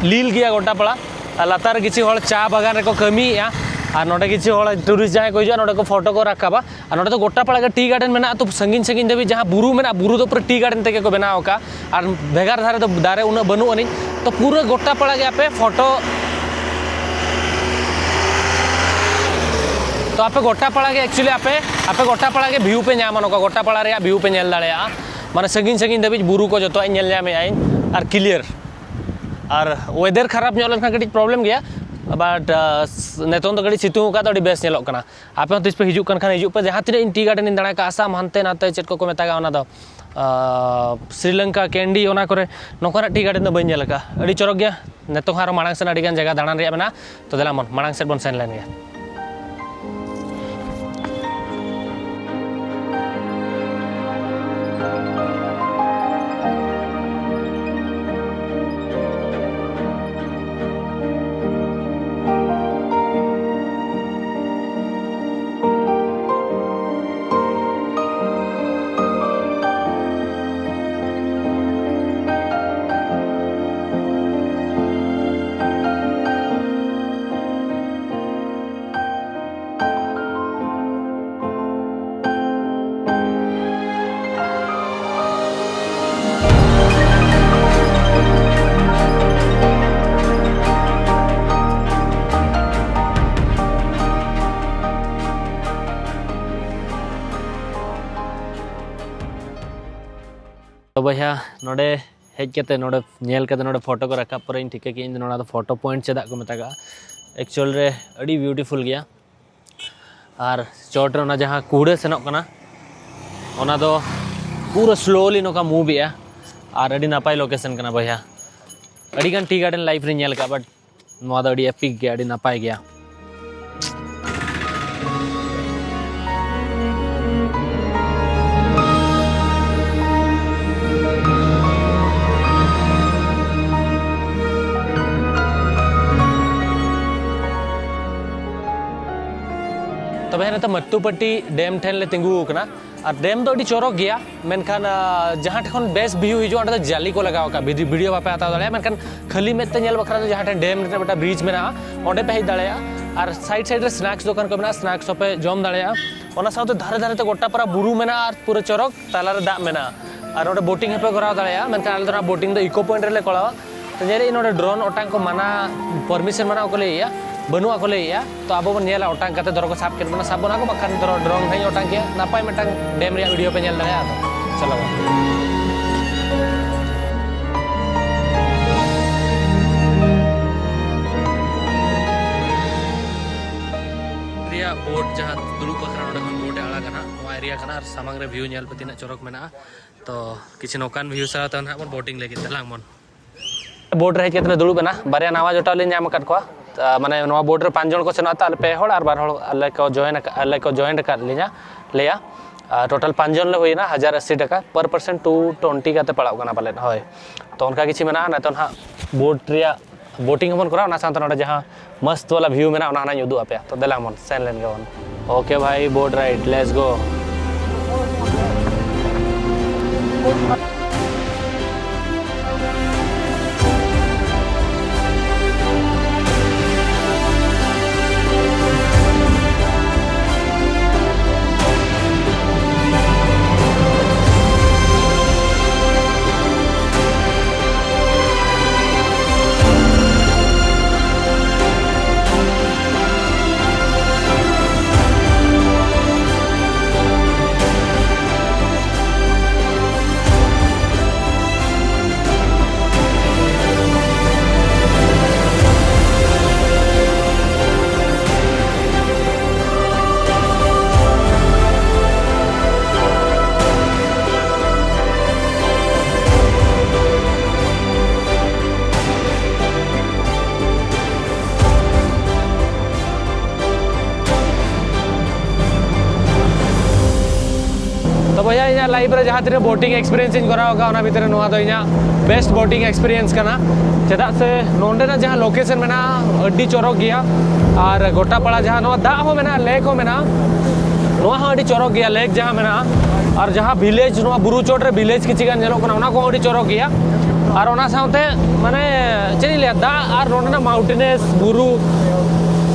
ᱞᱤᱞ ᱜᱮᱭᱟ ᱜᱚᱴᱟ ᱯᱟᱲᱟ᱾ ᱟᱨ ᱞᱟᱛᱟᱨ ᱨᱮ ᱠᱤᱪᱷᱩ ᱦᱚᱲ ᱪᱟ ᱵᱟᱜᱟᱱ ᱨᱮᱠᱚ ᱠᱟᱹᱢᱤᱭᱮᱫᱼᱟ᱾ ᱟᱨ ᱱᱚᱰᱮ ᱠᱤᱪᱷᱩ ᱦᱚᱲ tourist ᱡᱟᱦᱟᱸᱭ ᱠᱚ ᱦᱤᱡᱩᱜᱼᱟ, ᱱᱚᱰᱮ ᱠᱚ ᱯᱷᱳᱴᱳ ᱠᱚ ᱨᱟᱠᱟᱵᱟ᱾ ᱟᱨ ᱱᱚᱰᱮ ᱫᱚ ᱜᱚᱴᱟ ᱯᱟᱲᱟ ᱜᱮ tea garden ᱢᱮᱱᱟᱜᱼᱟ᱾ ᱛᱚ ᱥᱟᱺᱜᱤᱧ ᱥᱟᱺᱜᱤᱧ ᱫᱷᱟᱹᱵᱤᱡ ᱡᱟᱦᱟᱸ ᱵᱩᱨᱩ ᱢᱮᱱᱟᱜᱼᱟ, ᱵᱩᱨᱩ ᱫᱚ ᱯᱩᱨᱟᱹ tea garden ᱛᱮᱜᱮ ᱠᱚ ᱵᱮᱱᱟᱣ ᱟᱠᱟᱫᱼᱟ᱾ ᱟᱨ ᱵᱷᱮᱜᱟᱨ ᱫᱷᱟᱨᱮ ᱫᱚ ᱫᱟᱨᱮ ᱩᱱᱟᱹᱜ ᱵᱟᱹᱱᱩᱜ ᱟᱹᱱᱤᱡ᱾ ᱛᱚ ᱯᱩᱨᱟᱹ ᱜᱚᱴᱟ ᱯᱟᱲᱟ ᱜᱮ ᱟᱯᱮ ᱯᱷᱳᱴᱳ ᱛᱚ ᱟᱯᱮ ᱜᱚᱴᱟ ᱯᱟᱲᱟ ᱜᱮ actually ᱟᱯᱮ ᱟᱯᱮ ᱜᱚᱴᱟ ᱯᱟᱲᱟ ᱜᱮ ᱵᱷᱤᱭᱩ ᱯᱮ ᱧᱟᱢᱟ, ᱱᱚᱝᱠᱟ ᱜᱚᱴᱟ ᱯᱟᱲᱟ ᱨᱮᱭᱟᱜ ᱵᱷᱤᱭᱩ ᱯᱮ ᱧᱮᱞ ᱫᱟᱲᱮᱭᱟᱜᱼᱟ᱾ ᱢᱟᱱᱮ ᱥᱟᱺᱜᱤᱧ ᱥᱟᱺᱜᱤᱧ ᱫᱷᱟᱹᱵᱤᱡ ᱵᱩᱨᱩ ᱠᱚ ᱡᱚᱛᱚᱣᱟᱜ ᱤᱧ ᱧᱮᱞ ᱧᱟᱢᱮᱫᱼᱟ ᱤᱧ, ᱟᱨ ᱠᱞᱤᱭᱟᱨ᱾ ᱟᱨ ᱳᱭᱮᱫᱟᱨ ᱠᱷᱟᱨᱟᱯ ᱧᱚᱜ ᱞᱮᱱᱠᱷᱟᱱ ᱠᱟᱹᱴᱤᱡ ᱯᱨᱚᱵᱞᱮᱢ ᱜᱮᱭᱟ, ᱵᱟᱴ ᱱᱤᱛᱚᱝ ᱫᱚ ᱠᱟᱹᱴᱤᱡ ᱥᱤᱛᱩᱝ ᱟᱠᱟᱫ ᱫᱚ ᱟᱹᱰᱤ ᱵᱮᱥ ᱧᱮᱞᱚᱜ ᱠᱟᱱᱟ᱾ ᱟᱯᱮ ᱦᱚᱸ ᱛᱤᱥ ᱯᱮ ᱦᱤᱡᱩᱜ ᱠᱟᱱ ᱠᱷᱟᱱ ᱦᱤᱡᱩᱜ ᱯᱮ, ᱡᱟᱦᱟᱸ ᱛᱤᱱᱟᱹᱜ ᱤᱧ ᱴᱤ ᱜᱟᱨᱰᱮᱱ ᱤᱧ ᱫᱟᱬᱟ ᱠᱟᱜᱼᱟ, ᱟᱥᱟᱢ ᱦᱟᱱᱛᱮ ᱱᱟᱛᱮ ᱪᱮᱫ ᱠᱚᱠᱚ ᱢᱮᱛᱟᱜᱼᱟ ᱚᱱᱟ ᱫᱚ, ᱟᱨ ᱥᱨᱤᱞᱚᱝᱠᱟ ᱠᱮᱱᱰᱤ ᱚᱱᱟ ᱠᱚᱨᱮ ᱱᱚᱝᱠᱟᱱᱟᱜ ᱴᱤ ᱜᱟᱨᱰᱮᱱ ᱫᱚ ᱵᱟᱹᱧ ᱧᱮᱞ ᱟᱠᱟᱫᱼᱟ᱾ ᱟᱹᱰᱤ ᱪᱚᱨᱚᱠ ᱜᱮᱭᱟ᱾ ᱱᱤᱛᱚᱝ ᱦᱚᱸ ᱟᱨᱚ ᱢᱟᱲᱟᱝ ᱥᱮᱫ ᱟᱹᱰᱤ ᱜᱟᱱ ᱡᱟᱭᱜᱟ ᱫᱟᱬᱟᱱ ᱨᱮᱭᱟᱜ ᱢᱮᱱᱟᱜᱼᱟ᱾ ᱛᱚ ᱫᱮᱞᱟ ᱢᱚᱱ, ᱢᱟᱲᱟᱝ ᱥᱮᱫ ᱵᱚᱱ ᱥᱮᱱ ᱞᱮᱱ ᱜᱮ᱾ ᱛᱚ ᱵᱚᱭᱦᱟ, ᱱᱚᱰᱮ ᱦᱮᱡ ᱠᱟᱛᱮ, ᱱᱚᱰᱮ ᱧᱮᱞ ᱠᱟᱛᱮ, ᱱᱚᱰᱮ ᱯᱷᱳᱴᱳ ᱠᱚ ᱨᱟᱠᱟᱵ ᱯᱚᱨᱮᱧ ᱴᱷᱤᱠᱟᱹ ᱠᱮᱫᱟ ᱤᱧ ᱫᱚ ᱱᱚᱣᱟ ᱫᱚ ᱯᱷᱳᱴᱳ ᱯᱚᱭᱮᱱᱴ ᱪᱮᱫᱟᱜ ᱠᱚ ᱢᱮᱛᱟᱜᱟᱜᱼᱟ᱾ ᱮᱠᱪᱩᱭᱮᱞ ᱨᱮ ᱟᱹᱰᱤ ᱵᱤᱭᱩᱴᱤᱯᱷᱩᱞ ᱜᱮᱭᱟ᱾ ᱟᱨ ᱪᱚᱴ ᱨᱮ ᱚᱱᱟ ᱡᱟᱦᱟᱸ ᱠᱩᱲᱟᱹ ᱥᱮᱱᱚᱜ ᱠᱟᱱᱟ, ᱚᱱᱟ ᱫᱚ ᱯᱩᱨᱟᱹ ᱥᱞᱳᱞᱤ ᱱᱚᱝᱠᱟ ᱢᱩᱵᱷ ᱮᱜᱼᱟ᱾ ᱟᱨ ᱟᱹᱰᱤ ᱱᱟᱯᱟᱭ ᱞᱳᱠᱮᱥᱚᱱ ᱠᱟᱱᱟ ᱵᱚᱭᱦᱟ᱾ ᱟᱹᱰᱤᱜᱟᱱ ᱴᱤ ᱜᱟᱨᱰᱮᱱ ᱞᱟᱭᱤᱯᱷ ᱨᱤᱧ ᱧᱮᱞ ᱟᱠᱟᱫᱼᱟ, ᱵᱟᱴ ᱱᱚᱣᱟ ᱫᱚ ᱟᱹᱰᱤ ᱮᱯᱤᱠ ᱜᱮᱭᱟ, ᱟᱹᱰᱤ ᱱᱟᱯᱟᱭ ᱜᱮᱭᱟ᱾ ᱛᱚᱵᱮ ᱱᱤᱛᱚᱜ ᱢᱟᱛᱛᱩᱯᱟᱴᱤ ᱰᱮᱢ ᱴᱷᱮᱱ ᱞᱮ ᱛᱤᱸᱜᱩ ᱟᱠᱟᱱᱟ᱾ ᱟᱨ ᱰᱮᱢ ᱫᱚ ᱟᱹᱰᱤ ᱪᱚᱨᱚᱠ ᱜᱮᱭᱟ, ᱢᱮᱱᱠᱷᱟᱱ, ᱟᱸ, ᱡᱟᱦᱟᱸ ᱴᱷᱮᱱ ᱠᱷᱚᱱ ᱵᱮᱥ ᱵᱷᱤᱭᱩ ᱦᱤᱡᱩᱜᱼᱟ, ᱚᱸᱰᱮ ᱫᱚ ᱡᱟᱹᱞᱤ ᱠᱚ ᱞᱟᱜᱟᱣ ᱟᱠᱟᱫᱼᱟ, ᱵᱷᱤᱰᱤ-, ᱵᱷᱤᱰᱤᱭᱳ ᱵᱟᱯᱮ ᱦᱟᱛᱟᱣ ᱫᱟᱲᱮᱭᱟᱜᱼᱟ᱾ ᱢᱮᱱᱠᱷᱟᱱ ᱠᱷᱟᱹᱞᱤ ᱢᱮᱫ ᱛᱮ ᱧᱮᱞ ᱵᱟᱠᱷᱨᱟ ᱫᱚ ᱡᱟᱦᱟᱸ ᱴᱷᱮᱱ ᱰᱮᱢ ᱨᱮᱱᱟᱜ ᱢᱤᱫᱴᱟᱝ ᱵᱨᱤᱡᱽ ᱢᱮᱱᱟᱜᱼᱟ, ᱚᱸᱰᱮ ᱯᱮ ᱦᱮᱡ ᱫᱟᱲᱮᱭᱟᱜᱼᱟ᱾ ᱟᱨ ᱥᱟᱭᱤᱰ ᱥᱟᱭᱤᱰ ᱨᱮ ᱥᱱᱮᱠᱥ ᱫᱚᱠᱟᱱ ᱠᱚ ᱢᱮᱱᱟᱜᱼᱟ, ᱥᱱᱮᱠᱥ ᱦᱚᱸᱯᱮ ᱡᱚᱢ ᱫᱟᱲᱮᱭᱟᱜᱼᱟ᱾ ᱚᱱᱟ ᱥᱟᱶᱛᱮ ᱫᱷᱟᱨᱮ ᱫᱷᱟᱨᱮ ᱛᱮ ᱜᱚᱴᱟ ᱯᱟᱨᱟ ᱵᱩᱨᱩ ᱢᱮᱱᱟᱜᱼᱟ ᱟᱨ ᱯᱩᱨᱟᱹ ᱪᱚᱨᱚᱠ ᱛᱟᱞᱟᱨᱮ ᱫᱟᱜ ᱢᱮᱱᱟᱜᱼᱟ᱾ ᱟᱨ ᱱᱚᱰᱮ ᱵᱳᱴᱤᱝ ᱦᱚᱸᱯᱮ ᱠᱚᱨᱟᱣ ᱫᱟᱲᱮᱭᱟᱜᱼᱟ, ᱢᱮᱱᱠᱷᱟᱱ ᱟᱞᱮ ᱫᱚ ᱱᱟᱦᱟᱜ ᱵᱳᱴᱤᱝ ᱫᱚ ᱤᱠᱳ ᱯᱚᱭᱮᱱᱴ ᱨᱮᱞᱮ ᱠᱚᱨᱟᱣᱟ᱾ ᱛᱚ ᱧᱮᱞᱮᱫ ᱟᱹᱧ ᱱᱚᱰᱮ ᱰᱨᱳᱱ ᱚᱴᱟᱝ ᱠᱚ ᱢᱟᱱᱟ, ᱯᱟᱨᱢᱤᱥᱚᱱ ᱢᱟᱱᱟ ᱠᱚ ᱞᱟᱹᱭᱮᱜᱼᱟ᱾ ᱵᱟᱹᱱᱩᱜᱼᱟ ᱠᱚ ᱞᱟᱹᱭᱮᱜᱼᱟ᱾ ᱛᱚ ᱟᱵᱚ ᱵᱚᱱ ᱧᱮᱞᱟ, ᱚᱴᱟᱝ ᱠᱟᱛᱮ ᱫᱷᱚᱨᱚ ᱠᱚ ᱥᱟᱵ ᱠᱮᱫ ᱵᱚᱱᱟ, ᱥᱟᱵ ᱵᱚᱱᱟ ᱠᱚ, ᱵᱟᱠᱷᱟᱱ ᱫᱷᱚᱨᱚ drone ᱦᱚᱸᱧ ᱚᱴᱟᱝ ᱠᱮᱭᱟ᱾ ᱱᱟᱯᱟᱭ ᱢᱤᱫᱴᱟᱝ dam ᱨᱮᱭᱟᱜ video ᱯᱮ ᱧᱮᱞ ᱫᱟᱲᱮᱭᱟᱜᱼᱟ᱾ ᱟᱫᱚ ᱪᱚᱞᱚ ᱵᱚᱱ᱾ ᱨᱮᱭᱟᱜ boat ᱡᱟᱦᱟᱸ ᱫᱩᱲᱩᱵ ᱵᱟᱠᱷᱨᱟ ᱱᱚᱸᱰᱮ ᱠᱷᱚᱱ boat ᱮ ᱟᱲᱟᱜᱟ ᱱᱟᱦᱟᱜ, ᱱᱚᱣᱟ area ᱠᱟᱱᱟ ᱟᱨ ᱥᱟᱢᱟᱝ ᱨᱮ view ᱧᱮᱞ ᱯᱮ ᱛᱤᱱᱟᱹᱜ ᱪᱚᱨᱚᱠ ᱢᱮᱱᱟᱜᱼᱟ᱾ ᱛᱚ ᱠᱤᱪᱷᱩ ᱱᱚᱝᱠᱟᱱ view ᱥᱟᱶ ᱛᱮ ᱱᱟᱦᱟᱜ ᱵᱚᱱ boating ᱞᱟᱹᱜᱤᱫ᱾ ᱫᱮᱞᱟᱝ ᱵᱚᱱ᱾ Boat ᱨᱮ ᱦᱮᱡ ᱠᱟᱛᱮ ᱞᱮ ᱫᱩᱲᱩᱵ ᱮᱱᱟ᱾ ᱵᱟᱨᱭᱟ ᱱᱟᱣᱟ ᱡᱚᱴᱟᱣ ᱞᱤᱧ ᱧᱟᱢ ᱟᱠᱟᱫ ᱠᱚᱣᱟ᱾ ᱛᱟ-, ᱢᱟᱱᱮ ᱱᱚᱣᱟ boat ᱨᱮ ᱯᱟᱸᱪ ᱡᱚᱱ ᱠᱚ ᱥᱮᱱᱚᱜᱼᱟ, ᱛᱚ ᱟᱞᱮ ᱯᱮ ᱦᱚᱲ ᱟᱨ ᱵᱟᱨ ᱦᱚᱲ ᱟᱞᱮ ᱠᱚ join ᱟᱠᱟᱫ, ᱟᱞᱮ ᱠᱚ join ᱟᱠᱟᱫ ᱞᱤᱧᱟ, ᱞᱮᱭᱟ᱾ ᱟᱨ total ᱯᱟᱸᱪ ᱡᱚᱱ ᱞᱮ ᱦᱩᱭᱱᱟ, ᱦᱟᱡᱟᱨ ᱟᱥᱤ ᱴᱟᱠᱟ per person, two twenty ᱠᱟᱛᱮ ᱯᱟᱲᱟᱜ ᱠᱟᱱᱟ ᱯᱟᱞᱮᱫ, ᱦᱳᱭ᱾ ᱛᱚ ᱚᱱᱠᱟ ᱠᱤᱪᱷᱩ ᱢᱮᱱᱟᱜᱼᱟ᱾ ᱱᱤᱛᱚᱜ ᱱᱟᱦᱟᱜ boat ᱨᱮᱭᱟᱜ boating ᱦᱚᱸᱵᱚᱱ ᱠᱚᱨᱟᱣᱟ, ᱚᱱᱟ ᱥᱟᱶᱛᱮ ᱱᱚᱰᱮ ᱡᱟᱦᱟᱸ ᱢᱚᱥᱛ ᱵᱟᱞᱟ view ᱢᱮᱱᱟᱜᱼᱟ, ᱚᱱᱟ ᱦᱚᱸ ᱱᱟᱦᱟᱜ ᱤᱧ ᱩᱫᱩᱜ ᱟᱯᱮᱭᱟ᱾ ᱛᱚ ᱫᱮᱞᱟ ᱵᱚᱱ ᱥᱮᱱ ᱞᱮᱱ ᱜᱮᱵᱚᱱ᱾ Okay ᱵᱷᱟᱭ, boat ride, let's go᱾ ᱛᱚ ᱵᱚᱭᱦᱟ, ᱤᱧᱟᱹᱜ life ᱨᱮ ᱡᱟᱦᱟᱸ ᱛᱤᱱᱟᱹᱜ boating experience ᱤᱧ ᱠᱚᱨᱟᱣ ᱟᱠᱟᱫ, ᱚᱱᱟ ᱵᱷᱤᱛᱨᱤ ᱨᱮ ᱱᱚᱣᱟ ᱫᱚ ᱤᱧᱟᱹᱜ best boating experience ᱠᱟᱱᱟ᱾ ᱪᱮᱫᱟᱜ ᱥᱮ ᱱᱚᱸᱰᱮᱱᱟᱜ ᱡᱟᱦᱟᱸ location ᱢᱮᱱᱟᱜᱼᱟ, ᱟᱹᱰᱤ ᱪᱚᱨᱚᱠ ᱜᱮᱭᱟ᱾ ᱟᱨ ᱜᱚᱴᱟ ᱯᱟᱲᱟ ᱡᱟᱦᱟᱸ ᱱᱚᱣᱟ ᱫᱟᱜ ᱦᱚᱸ ᱢᱮᱱᱟᱜᱼᱟ, lake ᱦᱚᱸ ᱢᱮᱱᱟᱜᱼᱟ, ᱱᱚᱣᱟ ᱦᱚᱸ ᱟᱹᱰᱤ ᱪᱚᱨᱚᱠ ᱜᱮᱭᱟ, lake ᱡᱟᱦᱟᱸ ᱢᱮᱱᱟᱜᱼᱟ᱾ ᱟᱨ ᱡᱟᱦᱟᱸ village, ᱱᱚᱣᱟ ᱵᱩᱨᱩ ᱪᱚᱴ ᱨᱮ village ᱠᱤᱪᱷᱤ ᱜᱟᱱ ᱧᱮᱞᱚᱜ ᱠᱟᱱᱟ, ᱚᱱᱟ ᱠᱚᱦᱚᱸ ᱟᱹᱰᱤ ᱪᱚᱨᱚᱠ ᱜᱮᱭᱟ᱾ ᱟᱨ ᱚᱱᱟ ᱥᱟᱶᱛᱮ, ᱢᱟᱱᱮ, ᱪᱮᱫ ᱤᱧ ᱞᱟᱹᱭᱟ, ᱫᱟᱜ ᱟᱨ ᱱᱚᱸᱰᱮᱱᱟᱜ mountainous ᱵᱩᱨᱩ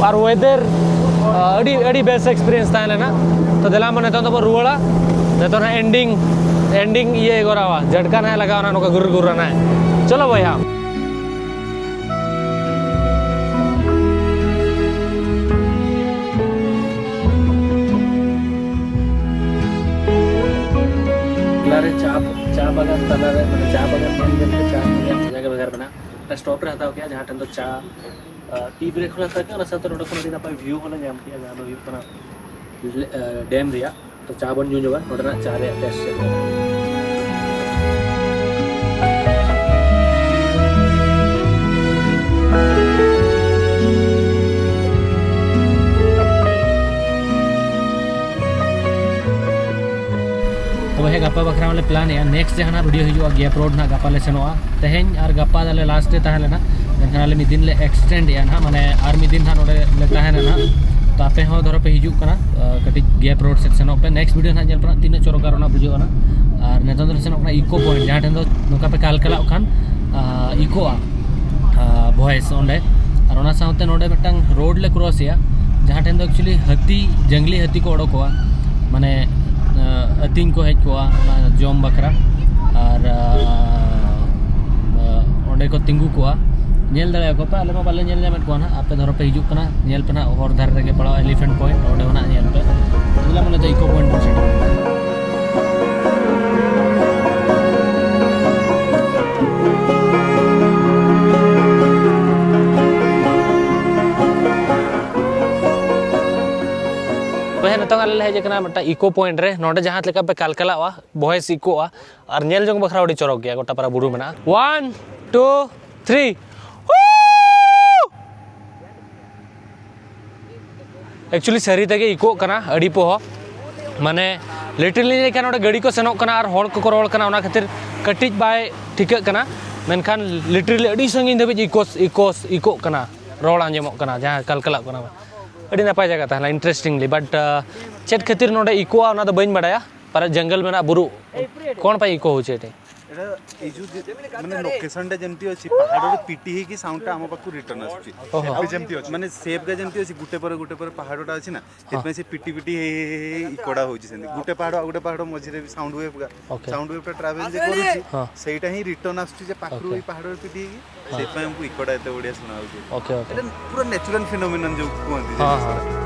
ᱟᱨ weather, ᱟᱹᱰᱤ, ᱟᱹᱰᱤ ᱵᱮᱥ experience ᱛᱟᱦᱮᱸ ᱞᱮᱱᱟ᱾ ᱛᱚ ᱫᱮᱞᱟ ᱢᱟ, ᱱᱤᱛᱚᱜ ᱫᱚᱵᱚ ᱨᱩᱣᱟᱹᱲᱟ᱾ ᱱᱤᱛᱚᱜ ᱱᱟᱜ ending, ending ᱤᱭᱟᱹ ᱠᱚᱨᱟᱣᱟ, ᱡᱷᱟᱴᱠᱟ ᱱᱟᱜ ᱞᱟᱜᱟᱣᱟ ᱱᱚᱝᱠᱟ ᱜᱩᱨ ᱜᱩᱨ ᱱᱟᱜ᱾ ᱪᱚᱞᱚ ᱵᱚᱭᱦᱟ᱾ ᱵᱟᱜᱟᱱ ᱛᱟᱞᱟᱨᱮ, ᱢᱟᱱᱮ, ᱪᱟ ᱵᱟᱜᱟᱱ ᱧᱮᱞ ᱧᱮᱞ ᱛᱮ ᱪᱟ ᱧᱩ ᱨᱮᱭᱟᱜ ᱡᱟᱭᱜᱟ ᱵᱷᱮᱜᱟᱨ ᱢᱮᱱᱟᱜᱼᱟ᱾ ᱢᱤᱫᱴᱟᱝ ᱥᱴᱚᱯ ᱨᱮ ᱦᱟᱛᱟᱣ ᱠᱮᱜᱼᱟ, ᱡᱟᱦᱟᱸ ᱴᱷᱮᱱ ᱫᱚ ᱪᱟ, ᱟᱨ ᱴᱤ ᱵᱨᱮᱠ ᱦᱚᱸᱞᱮ ᱦᱟᱛᱟᱣ ᱠᱮᱜᱼᱟ᱾ ᱚᱱᱟ ᱥᱟᱶᱛᱮ ᱱᱚᱰᱮ ᱠᱷᱚᱱ ᱟᱹᱰᱤ ᱱᱟᱯᱟᱭ ᱵᱷᱤᱭᱩ ᱦᱚᱸᱞᱮ ᱧᱟᱢ ᱠᱮᱜᱼᱟ, ᱡᱟᱦᱟᱸ ᱫᱚ ᱦᱩᱭᱩᱜ ᱠᱟᱱᱟ, ᱞᱮ-, ᱟᱨ ᱰᱮᱢ ᱨᱮᱭᱟᱜ᱾ ᱛᱚ, ᱪᱟ ᱵᱚᱱ ᱧᱩ ᱧᱚᱜᱟ, ᱱᱚᱰᱮᱱᱟᱜ ᱪᱟ ᱨᱮᱭᱟᱜ ᱴᱮᱥᱴ ᱪᱮᱫ ᱞᱮᱠᱟ᱾ ᱛᱚᱵᱮ ᱦᱮᱸ, ᱜᱟᱯᱟ ᱵᱟᱠᱷᱨᱟ ᱦᱚᱸᱞᱮ ᱯᱞᱟᱱ ᱮᱜᱼᱟ᱾ ᱱᱮᱠᱥᱴ ᱡᱟᱦᱟᱱᱟᱜ ᱵᱷᱤᱰᱤᱭᱳ ᱦᱤᱡᱩᱜᱼᱟ, ᱜᱮᱯ ᱨᱳᱰ ᱱᱟᱜ ᱜᱟᱯᱟ ᱞᱮ ᱥᱮᱱᱚᱜᱼᱟ᱾ ᱛᱮᱦᱮᱧ ᱟᱨ ᱜᱟᱯᱟ ᱫᱚᱞᱮ ᱞᱟᱥᱴ ᱰᱮ ᱛᱟᱦᱮᱸ ᱞᱮᱱᱟ, ᱢᱮᱱᱠᱷᱟᱱ ᱟᱞᱮ ᱢᱤᱫ ᱫᱤᱱ ᱞᱮ ᱮᱠᱥᱴᱮᱱᱰ ᱮᱜᱼᱟ ᱱᱟᱦᱟᱜ, ᱢᱟᱱᱮ ᱟᱨ ᱢᱤᱫ ᱫᱤᱱ ᱱᱟᱦᱟᱜ ᱱᱚᱰᱮ ᱞᱮ ᱛᱟᱦᱮᱱᱟ ᱱᱟᱦᱟᱜ᱾ ᱛᱚ ᱟᱯᱮ ᱦᱚᱸ ᱫᱷᱚᱨᱚ ᱯᱮ ᱦᱤᱡᱩᱜ ᱠᱟᱱᱟ, ᱟᱸ, ᱠᱟᱹᱴᱤᱡ ᱜᱮᱯ ᱨᱳᱰ ᱥᱮᱫ ᱥᱮᱱᱚᱜ ᱯᱮ᱾ ᱱᱮᱠᱥᱴ ᱵᱷᱤᱰᱤᱭᱳ ᱱᱟᱦᱟᱜ ᱧᱮᱞ ᱯᱮ ᱱᱟᱦᱟᱜ ᱛᱤᱱᱟᱹᱜ ᱪᱚᱨᱚᱠ ᱟᱨ ᱚᱱᱟ ᱵᱩᱡᱷᱟᱹᱜᱼᱟ ᱱᱟᱦᱟᱜ᱾ ᱟᱨ ᱱᱤᱛᱚᱝ ᱫᱚᱞᱮ ᱥᱮᱱᱚᱜ ᱠᱟᱱᱟ ᱤᱠᱳ ᱯᱚᱭᱮᱱᱴ, ᱡᱟᱦᱟᱸ ᱴᱷᱮᱱ ᱫᱚ ᱱᱚᱝᱠᱟ ᱯᱮ ᱠᱟᱞᱠᱟᱞᱟᱜ ᱠᱷᱟᱱ, ᱟᱸ, ᱤᱠᱳᱜᱼᱟ᱾ ᱟᱸ, ᱵᱷᱚᱭᱮᱥ ᱚᱸᱰᱮ᱾ ᱟᱨ ᱚᱱᱟ ᱥᱟᱶᱛᱮ ᱱᱚᱰᱮ ᱢᱤᱫᱴᱟᱝ ᱨᱳᱰ ᱞᱮ ᱠᱨᱚᱥ ᱮᱜᱼᱟ, ᱡᱟᱦᱟᱸ ᱴᱷᱮᱱ ᱫᱚ ᱮᱠᱪᱩᱭᱮᱞᱤ ᱦᱟᱹᱛᱤ, ᱡᱟᱝᱞᱤ ᱦᱟᱹᱛᱤ ᱠᱚ ᱚᱰᱚᱠᱚᱜᱼᱟ, ᱢᱟᱱᱮ, ᱟᱸ, ᱟᱹᱛᱤᱧ ᱠᱚ ᱦᱮᱡ ᱠᱚᱜᱼᱟ ᱚᱱᱟ ᱡᱚᱢ ᱵᱟᱠᱷᱨᱟ᱾ ᱟᱨ, ᱟᱸ, ᱚᱸᱰᱮ ᱠᱚ ᱛᱤᱸᱜᱩ ᱠᱚᱜᱼᱟ, ᱧᱮᱞ ᱫᱟᱲᱮᱭᱟᱠᱚ ᱯᱮ᱾ ᱟᱞᱮ ᱢᱟ ᱵᱟᱞᱮ ᱧᱮᱞ ᱧᱟᱢᱮᱫ ᱠᱚᱣᱟ ᱱᱟᱦᱟᱜ, ᱟᱯᱮ ᱫᱷᱚᱨᱚ ᱯᱮ ᱦᱤᱡᱩᱜ ᱠᱟᱱᱟ, ᱧᱮᱞ ᱯᱮ ᱱᱟᱦᱟᱜ ᱦᱚᱨ ᱫᱷᱟᱨᱮ ᱨᱮᱜᱮ ᱯᱟᱲᱟᱣᱟ ᱮᱞᱤᱯᱷᱮᱱᱴ ᱯᱚᱭᱮᱱᱴ, ᱚᱸᱰᱮ ᱦᱚᱸ ᱱᱟᱦᱟᱜ ᱧᱮᱞ ᱯᱮ᱾ ᱧᱮᱞᱟ ᱢᱟᱱᱮ ᱫᱚ ᱤᱠᱳ ᱯᱚᱭᱮᱱᱴ ᱵᱚᱱ ᱥᱮᱴᱮᱨ ᱮᱱᱟ᱾ ᱛᱚᱵᱮ ᱱᱤᱛᱚᱝ ᱟᱞᱮ ᱞᱮ ᱦᱮᱡ ᱟᱠᱟᱱᱟ ᱢᱤᱫᱴᱟᱝ ᱤᱠᱳ ᱯᱚᱭᱮᱱᱴ ᱨᱮ᱾ ᱱᱚᱰᱮ ᱡᱟᱦᱟᱸ ᱞᱮᱠᱟ ᱯᱮ ᱠᱟᱞᱠᱟᱞᱟᱣᱟ, ᱵᱷᱚᱭᱮᱥ ᱤᱠᱳᱜᱼᱟ ᱟᱨ ᱧᱮᱞ ᱡᱚᱝ ᱵᱟᱠᱷᱨᱟ ᱟᱹᱰᱤ ᱪᱚᱨᱚᱠ ᱜᱮᱭᱟ᱾ ᱜᱚᱴᱟ ᱯᱟᱨᱟ ᱵᱩᱨᱩ ᱢᱮᱱᱟᱜᱼᱟ᱾ One, two, three. ᱮᱠᱪᱩᱭᱮᱞᱤ ᱥᱟᱹᱨᱤ ᱛᱮᱜᱮ ᱤᱠᱳᱜ ᱠᱟᱱᱟ ᱟᱹᱰᱤ ᱯᱚᱦᱚ, ᱢᱟᱱᱮ ᱞᱤᱴᱟᱨᱞᱤ ᱞᱟᱹᱭ ᱞᱮᱠᱷᱟᱱ ᱱᱚᱰᱮ ᱜᱟᱹᱰᱤ ᱠᱚ ᱥᱮᱱᱚᱜ ᱠᱟᱱᱟ ᱟᱨ ᱦᱚᱲ ᱠᱚᱠᱚ ᱨᱚᱲ ᱠᱟᱱᱟ, ᱚᱱᱟ ᱠᱷᱟᱹᱛᱤᱨ ᱠᱟᱹᱴᱤᱡ ᱵᱟᱭ ᱴᱷᱤᱠᱟᱹᱜ ᱠᱟᱱᱟ᱾ ᱢᱮᱱᱠᱷᱟᱱ ᱞᱤᱴᱟᱨᱞᱤ ᱟᱹᱰᱤ ᱥᱟᱺᱜᱤᱧ ᱫᱷᱟᱹᱵᱤᱡ ᱤᱠᱳ, ᱤᱠᱳ, ᱤᱠᱳᱜ ᱠᱟᱱᱟ, ᱨᱚᱲ ᱟᱸᱡᱚᱢᱚᱜ ᱠᱟᱱᱟ ᱡᱟᱦᱟᱸ ᱠᱟᱞᱠᱟᱞᱟᱜ ᱠᱟᱱᱟ᱾ ᱟᱹᱰᱤ ᱱᱟᱯᱟᱭ ᱡᱟᱭᱜᱟ ᱛᱟᱦᱮᱸ ᱞᱮᱱᱟ, ᱤᱱᱴᱟᱨᱮᱥᱴᱤᱝᱞᱤ, ᱵᱟᱴ ᱪᱮᱫ ᱠᱷᱟᱹᱛᱤᱨ ᱱᱚᱰᱮ ᱤᱠᱳᱜᱼᱟ ᱚᱱᱟ ᱫᱚ ᱵᱟᱹᱧ ᱵᱟᱲᱟᱭᱟ᱾ ᱯᱟᱨᱟ ᱡᱚᱝᱜᱚᱞ ᱢᱮᱱᱟᱜᱼᱟ, ᱵᱩᱨᱩ, ᱠᱚᱱ ᱯᱟᱭ ᱤᱠᱳ ᱦᱩᱪᱮ ᱮᱴᱮ? ଏଇଟା ଏଇ ଯୋଉ ଯେ- ମାନେ ଲୋକେସନଟା ଯେମିତି ଅଛି, ପାହାଡ଼ରେ ପିଟି ହେଇକି ସାଉଣ୍ଡଟା ଆମ ପାଖକୁ ରିଟର୍ନ ଆସୁଛି। ଓହୋ। ସେପ୍ ବି ଯେମିତି ଅଛି। ମାନେ ସେପ୍‌ଟା ଯେମିତି ଅଛି, ଗୋଟେ ପରେ ଗୋଟେ ପରେ ପାହାଡ଼ଟା ଅଛି ନା, ହଁ। ସେଥିପାଇଁ ସେ ପିଟି ପିଟି ହେଇ ହେଇ ହେଇ ହେଇ ଇକୋଟା ହଉଛି। ସେମିତି ଗୋଟେ ପାହାଡ଼ ଆଉ ଗୋଟେ ପାହାଡ଼ ମଝିରେ ବି ସାଉଣ୍ଡ ୱେଭ୍‌ଟା, ଓକେ। ସାଉଣ୍ଡ ୱେଭ୍‌ଟା ଟ୍ରାଭେଲ ଯେ କରୁଛି, ହଁ। ସେଇଟା ହିଁ ରିଟର୍ନ ଆସୁଛି ଯେ ପାଖରୁ ଓକେ। ଏଇ ପାହାଡ଼ରେ ପିଟି ହେଇକି। ହଁ। ସେଥିପାଇଁ ଆମକୁ ଇକୋଟା ଏତେ ବଢ଼ିଆ ଶୁଣା ହଉଛି। Okay, okay. ଏଇଟା ପୁରା ନ୍ୟାଚୁରାଲ ଫିନୋମିନନ୍ ଯୋଉ କୁହନ୍ତି, ହଁ, ହଁ। ଜିନିଷଟା।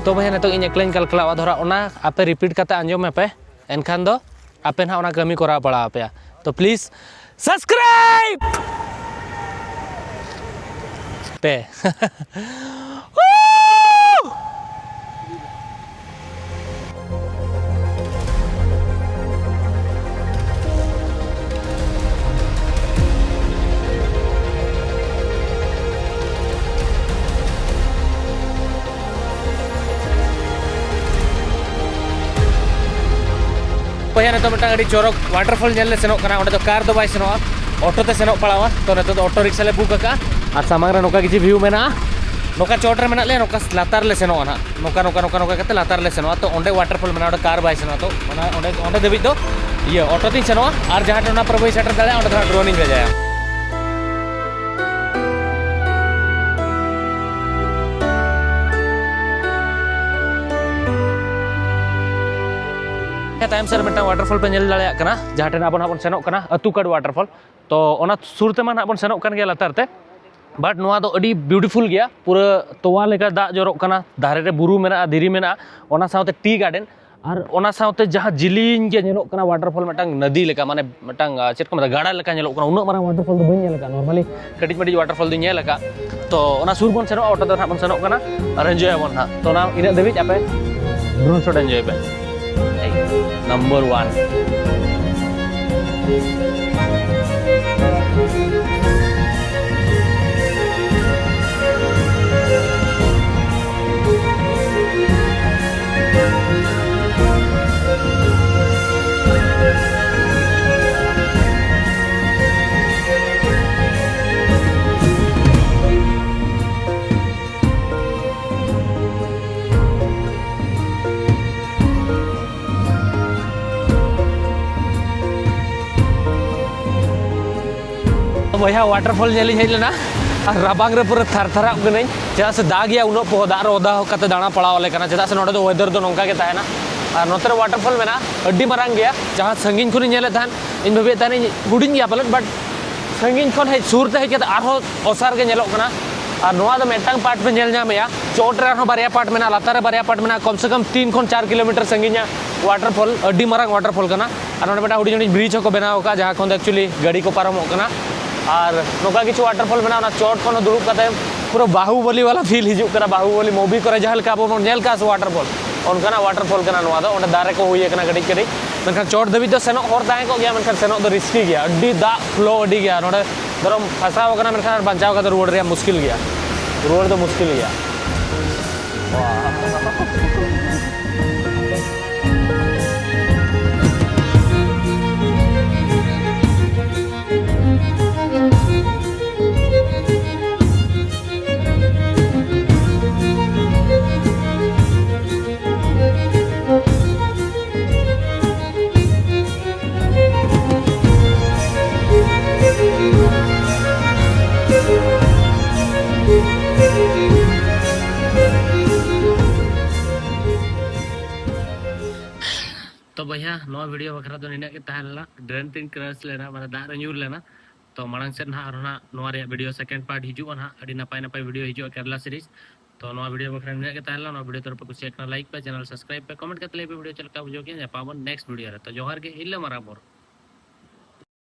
ᱛᱚ ᱵᱚᱭᱦᱟ, ᱱᱤᱛᱚᱜ ᱤᱧ ᱮᱠᱞᱟᱧ ᱠᱟᱞᱠᱟᱞᱟᱣᱟ, ᱫᱷᱚᱨᱟ ᱚᱱᱟ ᱟᱯᱮ repeat ᱠᱟᱛᱮ ᱟᱸᱡᱚᱢ ᱢᱮᱯᱮ, ᱮᱱᱠᱷᱟᱱ ᱫᱚ ᱟᱯᱮ ᱱᱟᱦᱟᱜ ᱚᱱᱟ ᱠᱟᱹᱢᱤ ᱠᱚᱨᱟᱣ ᱯᱟᱲᱟᱣ ᱟᱯᱮᱭᱟ᱾ ᱛᱚ please subscribe ᱯᱮ᱾ ᱵᱚᱭᱦᱟ, ᱱᱤᱛᱚᱜ ᱢᱤᱫᱴᱟᱝ ᱟᱹᱰᱤ ᱪᱚᱨᱚᱠ waterfall ᱧᱮᱞ ᱞᱮ ᱥᱮᱱᱚᱜ ᱠᱟᱱᱟ᱾ ᱚᱸᱰᱮ ᱫᱚ ᱠᱟᱨ ᱫᱚ ᱵᱟᱭ ᱥᱮᱱᱚᱜᱼᱟ, ᱚᱴᱳ ᱛᱮ ᱥᱮᱱᱚᱜ ᱯᱟᱲᱟᱣᱟ᱾ ᱛᱚ ᱱᱤᱛᱚᱜ ᱫᱚ ᱚᱴᱳ ᱨᱤᱠᱥᱟ ᱞᱮ ᱵᱩᱠ ᱟᱠᱟᱫᱼᱟ᱾ ᱟᱨ ᱥᱟᱢᱟᱝ ᱨᱮ ᱱᱚᱝᱠᱟ ᱠᱤᱪᱷᱩ view ᱢᱮᱱᱟᱜᱼᱟ᱾ ᱱᱚᱝᱠᱟ ᱪᱚᱴ ᱨᱮ ᱢᱮᱱᱟᱜ ᱞᱮᱭᱟ, ᱱᱚᱝᱠᱟ ᱞᱟᱛᱟᱨ ᱞᱮ ᱥᱮᱱᱚᱜᱼᱟ ᱱᱟᱦᱟᱜ᱾ ᱱᱚᱝᱠᱟ, ᱱᱚᱝᱠᱟ, ᱱᱚᱝᱠᱟ, ᱱᱚᱝᱠᱟ ᱠᱟᱛᱮ ᱞᱟᱛᱟᱨ ᱞᱮ ᱥᱮᱱᱚᱜᱼᱟ᱾ ᱛᱚ ᱚᱸᱰᱮ waterfall ᱢᱮᱱᱟᱜᱼᱟ, ᱚᱸᱰᱮ ᱠᱟᱨ ᱵᱟᱭ ᱥᱮᱱᱚᱜᱼᱟ᱾ ᱛᱚ ᱚᱱᱟ, ᱚᱸᱰᱮ, ᱚᱸᱰᱮ ᱫᱷᱟᱹᱵᱤᱡ ᱫᱚ ᱤᱭᱟᱹ ᱚᱴᱳ ᱛᱤᱧ ᱥᱮᱱᱚᱜᱼᱟ᱾ ᱟᱨ ᱡᱟᱦᱟᱸ ᱴᱷᱮᱱ ᱚᱱᱟ ᱯᱚᱨᱮ ᱵᱟᱹᱧ ᱥᱮᱴᱮᱨ ᱫᱟᱲᱮᱭᱟᱜᱼᱟ, ᱚᱸᱰᱮ ᱫᱚ ᱦᱟᱸᱜ drone ᱤᱧ ᱵᱷᱮᱡᱟᱭᱟ᱾ ᱛᱟᱭᱚᱢ ᱥᱮᱫ ᱨᱮ ᱢᱤᱫᱴᱟᱝ waterfall ᱯᱮ ᱧᱮᱞ ᱫᱟᱲᱮᱭᱟᱜ ᱠᱟᱱᱟ, ᱡᱟᱦᱟᱸ ᱴᱷᱮᱱ ᱟᱵᱚ ᱱᱟᱦᱟᱜ ᱵᱚᱱ ᱥᱮᱱᱚᱜ ᱠᱟᱱᱟ, ᱟᱹᱛᱩ ᱠᱟᱴ waterfall᱾ ᱛᱚ ᱚᱱᱟ ᱥᱩᱨ ᱛᱮᱢᱟ ᱱᱟᱦᱟᱜ ᱵᱚᱱ ᱥᱮᱱᱚᱜ ᱠᱟᱱ ᱜᱮᱭᱟ ᱞᱟᱛᱟᱨ ᱛᱮ, but ᱱᱚᱣᱟ ᱫᱚ ᱟᱹᱰᱤ beautiful ᱜᱮᱭᱟ, ᱯᱩᱨᱟᱹ ᱛᱚᱣᱟ ᱞᱮᱠᱟ ᱫᱟᱜ ᱡᱚᱨᱚᱜ ᱠᱟᱱᱟ, ᱫᱷᱟᱨᱮ ᱨᱮ ᱵᱩᱨᱩ ᱢᱮᱱᱟᱜᱼᱟ, ᱫᱷᱤᱨᱤ ᱢᱮᱱᱟᱜᱼᱟ, ᱚᱱᱟ ᱥᱟᱶᱛᱮ tea garden, ᱟᱨ ᱚᱱᱟ ᱥᱟᱶᱛᱮ ᱡᱟᱦᱟᱸ ᱡᱤᱞᱤᱧ ᱜᱮ ᱧᱮᱞᱚᱜ ᱠᱟᱱᱟ waterfall, ᱢᱤᱫᱴᱟᱝ ᱱᱚᱫᱤ ᱞᱮᱠᱟ, ᱢᱟᱱᱮ ᱢᱤᱫᱴᱟᱝ, ᱟᱸ, ᱪᱮᱫ ᱠᱚ ᱢᱮᱛᱟᱜᱼᱟ, ᱜᱟᱰᱟ ᱞᱮᱠᱟ ᱧᱮᱞᱚᱜ ᱠᱟᱱᱟ᱾ ᱩᱱᱟᱹᱜ ᱢᱟᱨᱟᱝ waterfall ᱫᱚ ᱵᱟᱹᱧ ᱧᱮᱞ ᱟᱠᱟᱫᱼᱟ, normally ᱠᱟᱹᱴᱤᱡ ᱢᱟᱹᱴᱤᱡ waterfall ᱫᱚᱧ ᱧᱮᱞ ᱟᱠᱟᱫᱼᱟ᱾ ᱛᱚ ᱚᱱᱟ ᱥᱩᱨ ᱵᱚᱱ ᱥᱮᱱᱚᱜᱼᱟ, ᱚᱴᱳ ᱛᱮ ᱱᱟᱦᱟᱜ ᱵᱚᱱ ᱥᱮᱱᱚᱜ ᱠᱟᱱᱟ ᱟᱨ enjoy ᱟᱵᱚᱱ ᱱᱟᱦᱟᱜ᱾ ᱛᱚ ᱚᱱᱟ ᱤᱱᱟᱹᱜ ᱫᱷᱟᱹᱵᱤᱡ ᱟᱯᱮ drone shot enjoy ᱯᱮ᱾ ᱮᱭ, number one᱾ ᱵᱚᱭᱦᱟ, waterfall ᱧᱮᱞ ᱤᱧ ᱦᱮᱡ ᱞᱮᱱᱟ ᱟᱨ ᱨᱟᱵᱟᱝ ᱨᱮ ᱯᱩᱨᱟᱹ ᱛᱷᱟᱨ ᱛᱷᱟᱨᱟᱜ ᱠᱟᱹᱱᱟᱹᱧ, ᱪᱮᱫᱟᱜ ᱥᱮ ᱫᱟᱜ ᱜᱮᱭᱟ ᱩᱱᱟᱹᱜ ᱯᱚᱦᱚ, ᱫᱟᱜ ᱨᱮ ᱚᱫᱟ ᱠᱟᱛᱮ ᱫᱟᱬᱟ ᱯᱟᱲᱟᱣ ᱟᱞᱮ ᱠᱟᱱᱟ, ᱪᱮᱫᱟᱜ ᱥᱮ ᱱᱚᱰᱮ ᱫᱚ weather ᱫᱚ ᱱᱚᱝᱠᱟ ᱜᱮ ᱛᱟᱦᱮᱱᱟ᱾ ᱟᱨ ᱱᱚᱛᱮ ᱨᱮ waterfall ᱢᱮᱱᱟᱜᱼᱟ, ᱟᱹᱰᱤ ᱢᱟᱨᱟᱝ ᱜᱮᱭᱟ, ᱡᱟᱦᱟᱸ ᱥᱟᱺᱜᱤᱧ ᱠᱷᱚᱱᱤᱧ ᱧᱮᱞᱮᱫ ᱛᱟᱦᱮᱱ, ᱤᱧ ᱵᱷᱟᱵᱤᱭᱮᱫ ᱛᱟᱦᱮᱱᱤᱧ ᱦᱩᱰᱤᱧ ᱜᱮᱭᱟ ᱯᱟᱞᱮᱫ, but ᱥᱟᱺᱜᱤᱧ ᱠᱷᱚᱱ ᱦᱮᱡ ᱥᱩᱨ ᱛᱮ ᱦᱮᱡ ᱠᱟᱛᱮ ᱟᱨᱦᱚᱸ ᱚᱥᱟᱨ ᱜᱮ ᱧᱮᱞᱚᱜ ᱠᱟᱱᱟ᱾ ᱟᱨ ᱱᱚᱣᱟ ᱫᱚ ᱢᱤᱫᱴᱟᱝ ᱯᱟᱨᱴ ᱯᱮ ᱧᱮᱞ ᱧᱟᱢᱮᱜᱼᱟ, ᱪᱚᱴ ᱨᱮ ᱟᱨᱦᱚᱸ ᱵᱟᱨᱭᱟ ᱯᱟᱨᱴ ᱢᱮᱱᱟᱜᱼᱟ, ᱞᱟᱛᱟᱨ ᱨᱮ ᱵᱟᱨᱭᱟ ᱯᱟᱨᱴ ᱢᱮᱱᱟᱜᱼᱟ, ᱠᱚᱢ ᱥᱮ ᱠᱚᱢ ᱛᱤᱱ ᱠᱷᱚᱱ ᱪᱟᱨ ᱠᱤᱞᱳᱢᱤᱴᱟᱨ ᱥᱟᱺᱜᱤᱧᱟ ᱣᱟᱴᱟᱨᱯᱷᱚᱞ, ᱟᱹᱰᱤ ᱢᱟᱨᱟᱝ ᱣᱟᱴᱟᱨᱯᱷᱚᱞ ᱠᱟᱱᱟ᱾ ᱟᱨ ᱱᱚᱰᱮ ᱢᱤᱫᱴᱟᱝ ᱦᱩᱰᱤᱧ ᱦᱩᱰᱤᱧ ᱵᱨᱤᱡᱽ ᱦᱚᱸᱠᱚ ᱵᱮᱱᱟᱣ ᱟᱠᱟᱫᱼᱟ, ᱡᱟᱦᱟᱸ ᱠᱷᱚᱱ ᱫᱚ ᱮᱠᱪᱩᱭᱮᱞᱤ ᱜᱟᱹᱰᱤ ᱠᱚ ᱯᱟᱨᱚᱢᱚᱜ ᱠᱟᱱᱟ᱾ ᱟᱨ ᱱᱚᱝᱠᱟ ᱠᱤᱪᱷᱩ ᱣᱟᱴᱟᱨᱯᱷᱚᱞ ᱢᱮᱱᱟᱜᱼᱟ, ᱚᱱᱟ ᱪᱚᱴ ᱠᱷᱚᱱ ᱦᱚᱸ ᱫᱩᱲᱩᱵ ᱠᱟᱛᱮ ᱯᱩᱨᱟᱹ ᱵᱟᱦᱩᱵᱚᱞᱤ ᱣᱟᱞᱟ ᱯᱷᱤᱞ ᱦᱤᱡᱩᱜ ᱠᱟᱱᱟ᱾ ᱵᱟᱦᱩᱵᱚᱞᱤ ᱢᱩᱵᱷᱤ ᱠᱚᱨᱮ ᱡᱟᱦᱟᱸ ᱞᱮᱠᱟ ᱟᱵᱚ ᱵᱚᱱ ᱧᱮᱞ ᱠᱟᱜᱼᱟ ᱥᱮ ᱣᱟᱴᱟᱨᱯᱷᱚᱞ, ᱚᱱᱠᱟᱱᱟᱜ ᱣᱟᱴᱟᱨᱯᱷᱚᱞ ᱠᱟᱱᱟ ᱱᱚᱣᱟ ᱫᱚ᱾ ᱚᱸᱰᱮ ᱫᱟᱨᱮ ᱠᱚ ᱦᱩᱭ ᱟᱠᱟᱱᱟ ᱠᱟᱹᱴᱤᱡ ᱠᱟᱹᱴᱤᱡ, ᱢᱮᱱᱠᱷᱟᱱ ᱪᱚᱴ ᱫᱷᱟᱹᱵᱤᱡ ᱫᱚ ᱥᱮᱱᱚᱜ ᱦᱚᱨ ᱛᱟᱦᱮᱸ ᱠᱚᱜ ᱜᱮᱭᱟ, ᱢᱮᱱᱠᱷᱟᱱ ᱥᱮᱱᱚᱜ ᱫᱚ ᱨᱤᱥᱠᱤ ᱜᱮᱭᱟ, ᱟᱹᱰᱤ ᱫᱟᱜ ᱯᱷᱞᱳ ᱟᱹᱰᱤ ᱜᱮᱭᱟ᱾ ᱱᱚᱰᱮ ᱫᱷᱚᱨᱚᱢ ᱯᱷᱟᱥᱟᱣ ᱟᱠᱟᱱᱟ, ᱢᱮᱱᱠᱷᱟᱱ ᱟᱨ ᱵᱟᱧᱪᱟᱣ ᱠᱟᱛᱮ ᱨᱩᱣᱟᱹᱲ ᱨᱮᱭᱟᱜ ᱢᱩᱥᱠᱤᱞ ᱜᱮᱭᱟ, ᱨᱩᱣᱟᱹᱲ ᱫᱚ ᱢᱩᱥᱠᱤᱞ ᱜᱮᱭᱟ᱾ ᱛᱚ ᱵᱚᱭᱦᱟ, ᱱᱚᱣᱟ ᱵᱷᱤᱰᱤᱭᱳ ᱵᱟᱠᱷᱨᱟ ᱫᱚ ᱱᱤᱱᱟᱹᱜ ᱜᱮ ᱛᱟᱦᱮᱸ ᱞᱮᱱᱟ᱾ ᱰᱨᱮᱱ ᱛᱤᱧ ᱠᱨᱟᱥ ᱞᱮᱱᱟ, ᱢᱟᱱᱮ ᱫᱟᱜ ᱨᱮ ᱧᱩᱨ ᱞᱮᱱᱟ᱾ ᱛᱚ ᱢᱟᱲᱟᱝ ᱥᱮᱫ ᱱᱟᱦᱟᱜ ᱟᱨᱦᱚᱸ ᱱᱟᱦᱟᱜ ᱱᱚᱣᱟ ᱨᱮᱭᱟᱜ ᱵᱷᱤᱰᱤᱭᱳ ᱥᱮᱠᱮᱱᱰ ᱯᱟᱨᱴ ᱦᱤᱡᱩᱜᱼᱟ ᱱᱟᱦᱟᱜ, ᱟᱹᱰᱤ ᱱᱟᱯᱟᱭ ᱱᱟᱯᱟᱭ ᱵᱷᱤᱰᱤᱭᱳ ᱦᱤᱡᱩᱜᱼᱟ ᱠᱮᱨᱟᱞᱟ ᱥᱤᱨᱤᱡᱽ᱾ ᱛᱚ ᱱᱚᱣᱟ ᱵᱷᱤᱰᱤᱭᱳ ᱵᱟᱠᱷᱨᱟ ᱱᱤᱱᱟᱹᱜ ᱜᱮ ᱛᱟᱦᱮᱸ ᱞᱮᱱᱟ᱾ ᱱᱚᱣᱟ ᱵᱷᱤᱰᱤᱭᱳ ᱛᱚᱨᱚᱯ ᱠᱷᱚᱱ ᱠᱩᱥᱤᱭᱟᱜ ᱠᱟᱱᱟ, ᱞᱟᱭᱤᱠ ᱯᱮ, ᱪᱮᱱᱮᱞ ᱥᱟᱵᱥᱠᱨᱟᱭᱤᱵ ᱯᱮ, ᱠᱚᱢᱮᱱᱴ ᱠᱟᱛᱮ ᱞᱟᱹᱭ ᱯᱮ ᱵᱷᱤᱰᱤᱭᱳ ᱪᱮᱫ ᱞᱮᱠᱟ ᱵᱩᱡᱷᱟᱹᱣ ᱠᱮᱫᱟ᱾ ᱧᱟᱯᱟᱢ ᱟᱵᱚᱱ ᱱᱮᱠᱥᱴ ᱵᱷᱤᱰᱤᱭᱳ ᱨᱮ᱾ ᱛᱚ ᱡᱚᱦᱟᱨ ᱜᱮ, ᱤᱞᱟᱹ ᱢᱟᱨᱟᱝ ᱵᱚᱨ᱾